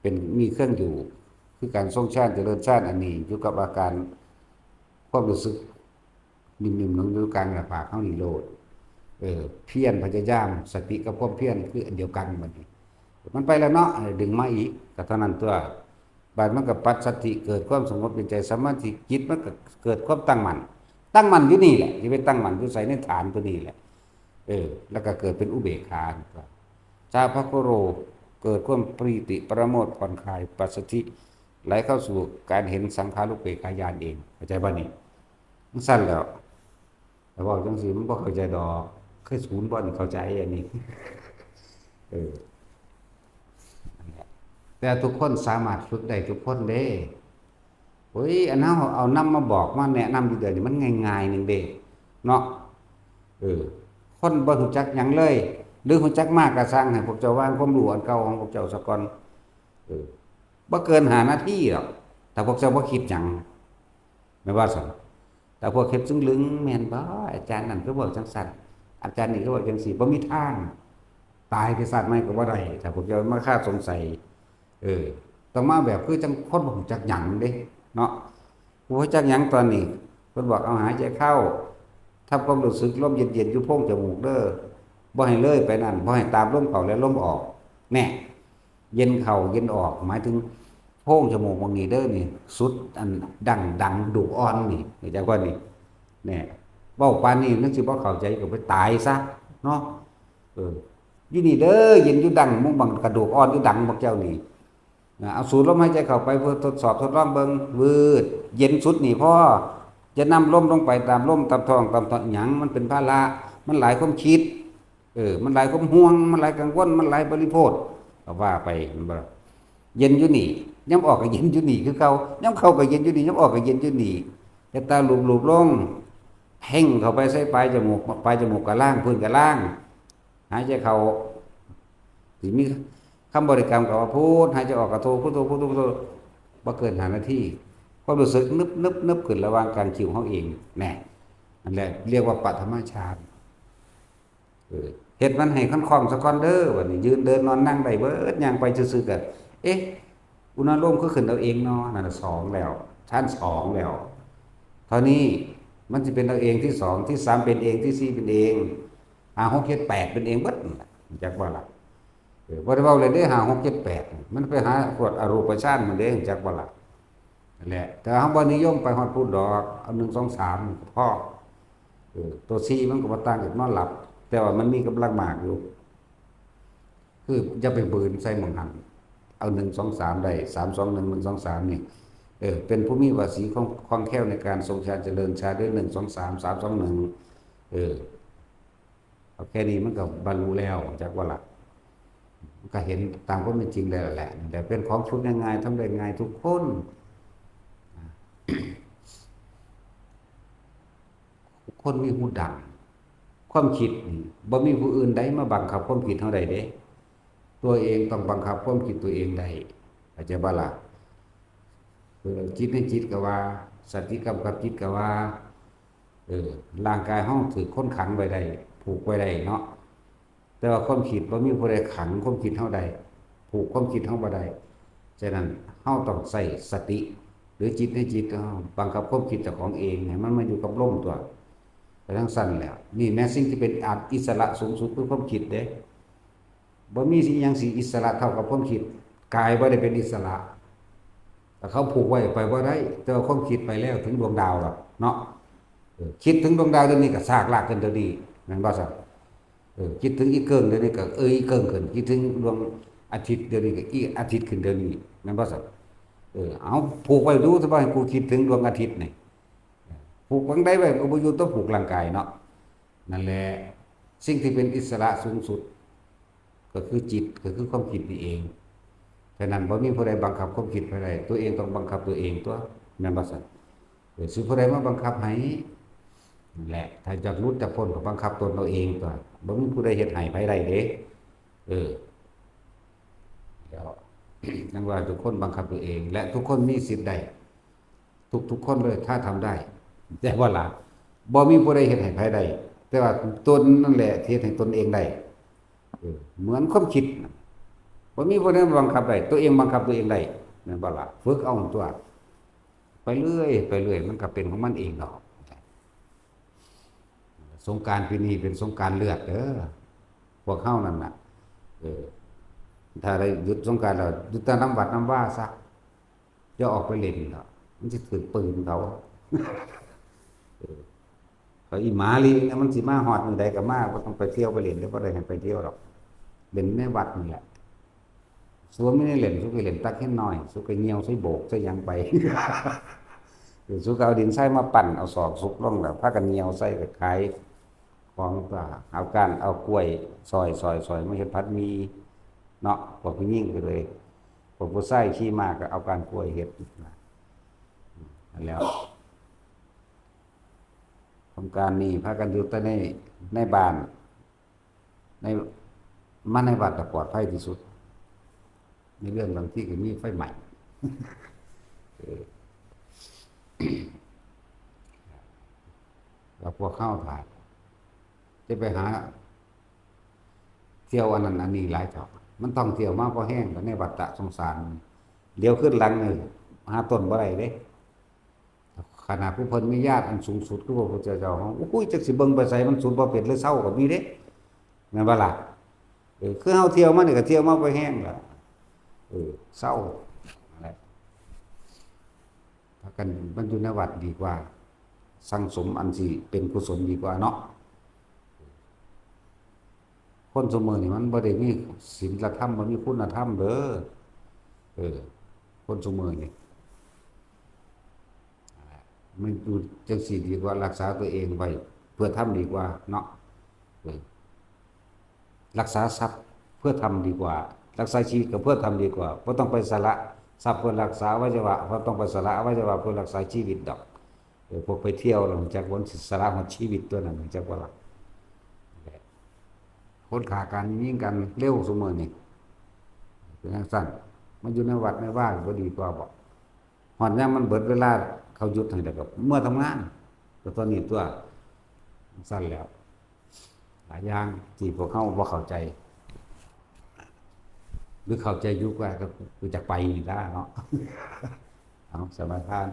เป็น มีเครื่องอยู่ คือการทรงฌานเจริญฌานอันนี้อยู่กับอาการความรู้สึก นิ่มๆลงอยู่กลางหน้าผากเฮานี่โลด เออ เพียรพยายาม สติกับความเพียรคืออันเดียวกันบัดนี้ มันไปแล้วเนาะ เออ ดึงมาอีก ก็เท่านั้นตัว บาดมันก็ปัสสัทธิ เกิดความสงบเย็นใจ สมาธิ จิตมันก็เกิดความตั้งมั่น ตั้งมั่นอยู่นี่แหละ สิไปตั้งมั่นอยู่ไส ในฐานตัวนี้แหละ เออ แล้วก็เกิดเป็นอุเบกขา สาภโคโร เกิดความปีติปราโมทย์ผ่อนคลาย ปัสสัทธิ ไหลเข้าสู่การเห็นสังขารุปเปกขาญาณเอง เข้าใจบ่นี่? จั่งซั้นแหล้ว แต่เว้าจั่งซี้มันบ่เข้าใจดอก คือศูนย์บ่อนเข้าใจอันนี้ เออ นั่นแหละ แต่ทุกคนสามารถฝึกได้ทุกคนเด้ โอ้ย อันเฮาเอานำมาบอกมาแนะนำอยู่เดี๋ยวนี้มันง่ายๆหนึ่งเด้ เนาะ เออ คนบ่รู้จักหยังเลย หรือรู้จักมากก็ซ่าง ให้พวกเจ้าวางความรู้อันเก่าของพวกเจ้าซะก่อน เออ บ่เกินห้านาทีดอก ถ้าพวกเจ้าบ่คิดหยัง แม่นบ่ซั่น? แต่พวกเฮ็ดซึ่งลึง แม่นบ่ อาจารย์นั่นคือเว้าจั่งซั้น อาจารย์นี่คือเว้าจั่งซี้ บ่มีทาง ตายไปชาติใหม่ก็บ่ได้ ถ้าพวกเจ้ามาคาสงสัย เออ ต้องมาแบบคือจั่งคนบ่รู้จักหยังเด้ เนาะ ผู้รู้จักหยังตอนนี้ เพิ่นบอกเอาหายใจเข้า ทำความรู้สึกลมเย็นๆอยู่โพรงจมูกเด้อ บ่ให้เลยไปนั่น บ่ให้ตามลมเข้าและลมออก แน่ เย็นเข้าเย็นออก หมายถึงโพรงจมูกหม่องนี้เด้อนี่ สุดอันดั้ง ดั้งดูกอ่อนนี่ เข้าใจบ่นี่ แน่ เว้าปานนี้มันสิบ่เข้าใจก็ไปตายซะเนาะ เออ อยู่นี่เด้อ เย็นอยู่ดั้ง หม่องบั้งกระดูกอ่อนอยู่ดั้งพวกเจ้านี่ นะ เอาสูดลมหายใจเข้าไปเพื่อทดสอบทดลองเบิ่ง วืด เย็นสุดนี่พอ จะนำลมลงไปตามลม ตามท้อง ตามท้องหยัง มันเป็นภาระ มันหลายความคิด เออ มันหลายความห่วง มันหลายกังวล มันหลายบริโภค ก็ว่าไป แม่นบ่ล่ะ? เย็นอยู่นี่ ยามออกก็เย็นอยู่นี่คือเก่า ยามเข้าก็เย็นอยู่นี่ ยามออกก็เย็นอยู่นี่ แต่ตาลูบๆลง เพ่งเข้าไปใส่ปลายจมูก ปลายจมูกก็ล้าง พื้นก็ล้าง หายใจเข้า สิมีคำบริกรรมก็ว่าพุท หายใจออกก็โท พุทโธ พุทโธ พุทโธ บ่เกินห้านาที ความรู้สึกนึบๆๆขึ้นระหว่างกลางคิ้วเฮาเอง แน่ นั่นแหละเรียกว่าปฐมฌาน เออ เฮ็ดมันให้คล่องๆซะก่อนเด้อ บัดนี้ยืนเดินนอนนั่งได้เบิด ย่างไปซื่อๆก็ เอ๊ะ อุณาโลมคือขึ้นเอาเองเนาะ นั่นน่ะสองแล้ว ฌานสองแล้ว เท่านี้มันสิเป็นเอาเองที่สอง ที่สามเป็นเอง ที่สี่เป็นเอง ห้า หก เจ็ด แปดเป็นเองเบิดนั่นล่ะ รู้จักบ่ล่ะ? เออ บ่ได้เว้าเล่นเด้ ห้า หก เจ็ด แปด มันไปหาพวกอรูปฌานมันเด้ รู้จักบ่ล่ะ? นั่นแหละ แต่เฮาบ่นิยมไปฮอดพุ้นดอก เอา หนึ่ง สอง สาม ก็พอ เออ ตัวสี่มันก็บ่ต่างจากนอนหลับ แต่ว่ามันมีกำลังมากอยู่ คืออย่าไปบืนใส่หม่องหั้น เอา หนึ่ง สอง สาม ได้ สาม สอง หนึ่ง หนึ่ง สอง สาม นี่ เออ เป็นผู้มีภาษีของ คล่องแคล่วในการทรงฌานเจริญฌานด้วย หนึ่ง สอง สาม สาม สอง หนึ่ง เออ เอาแค่นี้มันก็บรรลุแล้ว จักว่าล่ะ มันก็เห็นตามความเป็นจริงแล้วแหละ นี่แหละเป็นของฝึกง่ายๆ ทำได้ง่ายทุกคน ทุกคนมีฮูดัง ความคิดนี่บ่มีผู้อื่นใดมาบังคับความคิดเฮาได้เด้ ตัวเองต้องบังคับความคิดตัวเองได้ เข้าใจบ่ล่ะ? เออ จิตในจิตก็ว่า สติกำกับจิตก็ว่า เออ ร่างกายเฮาถืกคนขังไว้ได้ ผูกไว้ได้เนาะ แต่ว่าความคิดบ่มีผู้ใดขังความคิดเฮาได้ ผูกความคิดเฮาบ่ได้ ฉะนั้นเฮาต้องใช้สติ หรือจิตในจิตเฮาบังคับความคิดเจ้าของเอง ให้มันมาอยู่กับลมตัว ไปจั่งซั้นแหละ นี่แหมสิ่งที่เป็นอิสระสูงสุดคือความคิดเด้ บ่มีสิ่งหยังสิอิสระเท่ากับความคิด กายบ่ได้เป็นอิสระ แต่เขาผูกไว้ไปบ่ได้ แต่ว่าความคิดไปแล้วถึงดวงดาวแล้วเนาะ เออ คิดถึงดวงดาวเดี๋ยวนี้ก็ซากลากขึ้นเดี๋ยวนี้ แม่นบ่ซั่น? เออ คิดถึงอีเกิ่งเดี๋ยวนี้ก็เอออีเกิ่งขึ้น คิดถึงดวงอาทิตย์เดี๋ยวนี้ก็อีอาทิตย์ขึ้นเดี๋ยวนี้ แม่นบ่ซั่น? เออ เอาผูกไว้ดู สิบ่ให้กูคิดถึงดวงอาทิตย์นี่ ผูกหม่องใดไว้ก็บ่อยู่ ต้องผูกร่างกายเนาะ นั่นแหละ สิ่งที่เป็นอิสระสูงสุด ก็คือจิต ก็คือความคิดนี่เอง ฉะนั้นบ่มีผู้ใดบังคับความคิดไผได้ ตัวเองต้องบังคับตัวเองตั๊ว แม่นบ่ซั่น? เออ สิผู้ใดมาบังคับให้ นั่นแหละ ถ้าอยากหลุดจากพ้นก็บังคับตนเอาเองตั๊ว บ่มีผู้ใดเฮ็ดให้ไผได้เด้ เออ แล้ว จั่งว่าทุกคนบังคับตัวเอง และทุกคนมีสิทธิ์ได้ ทุกๆคนเลย ถ้าทำได้ แต่ว่าล่ะ บ่มีผู้ใดเฮ็ดให้ไผได้ แต่ว่าตนนั่นแหละที่เฮ็ดให้ตนเองได้ เออ เหมือนความคิดน่ะ บ่มีผู้ใดบังคับได้ ตัวเองบังคับตัวเองได้ แม่นบ่ล่ะ ฝึกเอาตัว ไปเรื่อย ไปเรื่อย มันก็เป็นของมันเองดอก สงกรานต์ปีนี้เป็นสงกรานต์เลือดเด้อ พวกเฮานั่นน่ะ เออ ถ้าได้หยุดสงกรานต์แล้ว หยุดแต่นำวัดนำวาซะ อย่าออกไปเล่นดอก มันสิถืกปืนเขา เออ เขาอีหมาลิเนี่ย มันสิมาฮอดมื้อใดก็มา บ่ต้องไปเที่ยวไปเล่นเด้อ บ่ได้ให้ไปเที่ยวดอก เล่นในวัดนี่แหละ สูบ่มีแนวเล่น สูก็เล่นตักหินน้อย สูก็เหี่ยวใส่โบกใส่หยังไป เออ สูก็เอาดินทรายมาปั้น เอาศอกซุกลงแล้ว พากันเหี่ยวใส่ก็ขายของ ก็เอาก้านเอากล้วยซอย ซอย ซอย มาเฮ็ดผัดหมี่เนาะ พวกผู้หญิงก็เลย พวกผู้ชายขี่ม้าก็เอาก้านกล้วยเฮ็ดนะ นั่นแหล้ว สงกรานต์นี้พากันอยู่แต่ใน ในบ้าน ใน มาในวัดน่ะปลอดภัยที่สุด ในเรื่องบางที่ก็มีไฟไหม้ เออ แล้วพวกเฮาถ่าย จะไปหา เที่ยวอันนั้นอันนี้หลายเถาะ มันท่องเที่ยวมาพอแฮงแล้วในวัฏฏะสงสาร เดี๋ยวขึ้นหลังนี่หาต้นบ่ได้เด้ ขนาดผู้เพิ่นมีญาติอันสูงสุดคือพระพุทธเจ้า โอ้ย จักสิเบิ่งไปไสมันสุดบ่เป็นเลย เซาก็มีเด้ แม่นบ่ล่ะ เออ คือเฮาเที่ยวมานี่ก็เที่ยวมาพอแฮงแล้ว เออ เซานั่นแหละ พากันมันอยู่ในวัดดีกว่า สั่งสมอันสิเป็นกุศลดีกว่าเนาะ คนซุมื้อนี่มันบ่ได้มีศีลธรรม บ่มีคุณธรรมเด้อ เออ คนซุมื้อนี่ มันอยู่จังซี่ดีกว่า รักษาตัวเองไว้เพื่อธรรมดีกว่าเนาะ เออ รักษาทรัพย์เพื่อธรรมดีกว่า รักษาชีวิตก็เพื่อธรรมดีกว่า บ่ต้องไปสละทรัพย์เพื่อรักษาอวัยวะ บ่ต้องไปสละอวัยวะเพื่อรักษาชีวิตดอก เออ พวกไปเที่ยวแล้วจักวันสิสละฮอดชีวิตตัวนั้นจักว่าล่ะ คนฆ่ากันยิงกันเร็วซุมื้อนี่ เป็นจังซั่น มันอยู่ในวัดในวาบ่ดีกว่าบ่ ฮอดยามมันเบิดเวลาเขาหยุดให้แล้วก็เมือทำงาน ก็เท่านี้ตัว จังซั่นแหล้ว หลายอย่างที่พวกเฮาบ่เข้าใจ หรือเข้าใจอยู่ก็ ก็คือจักไปนี่ล่ะเนาะ เอา สมาทาน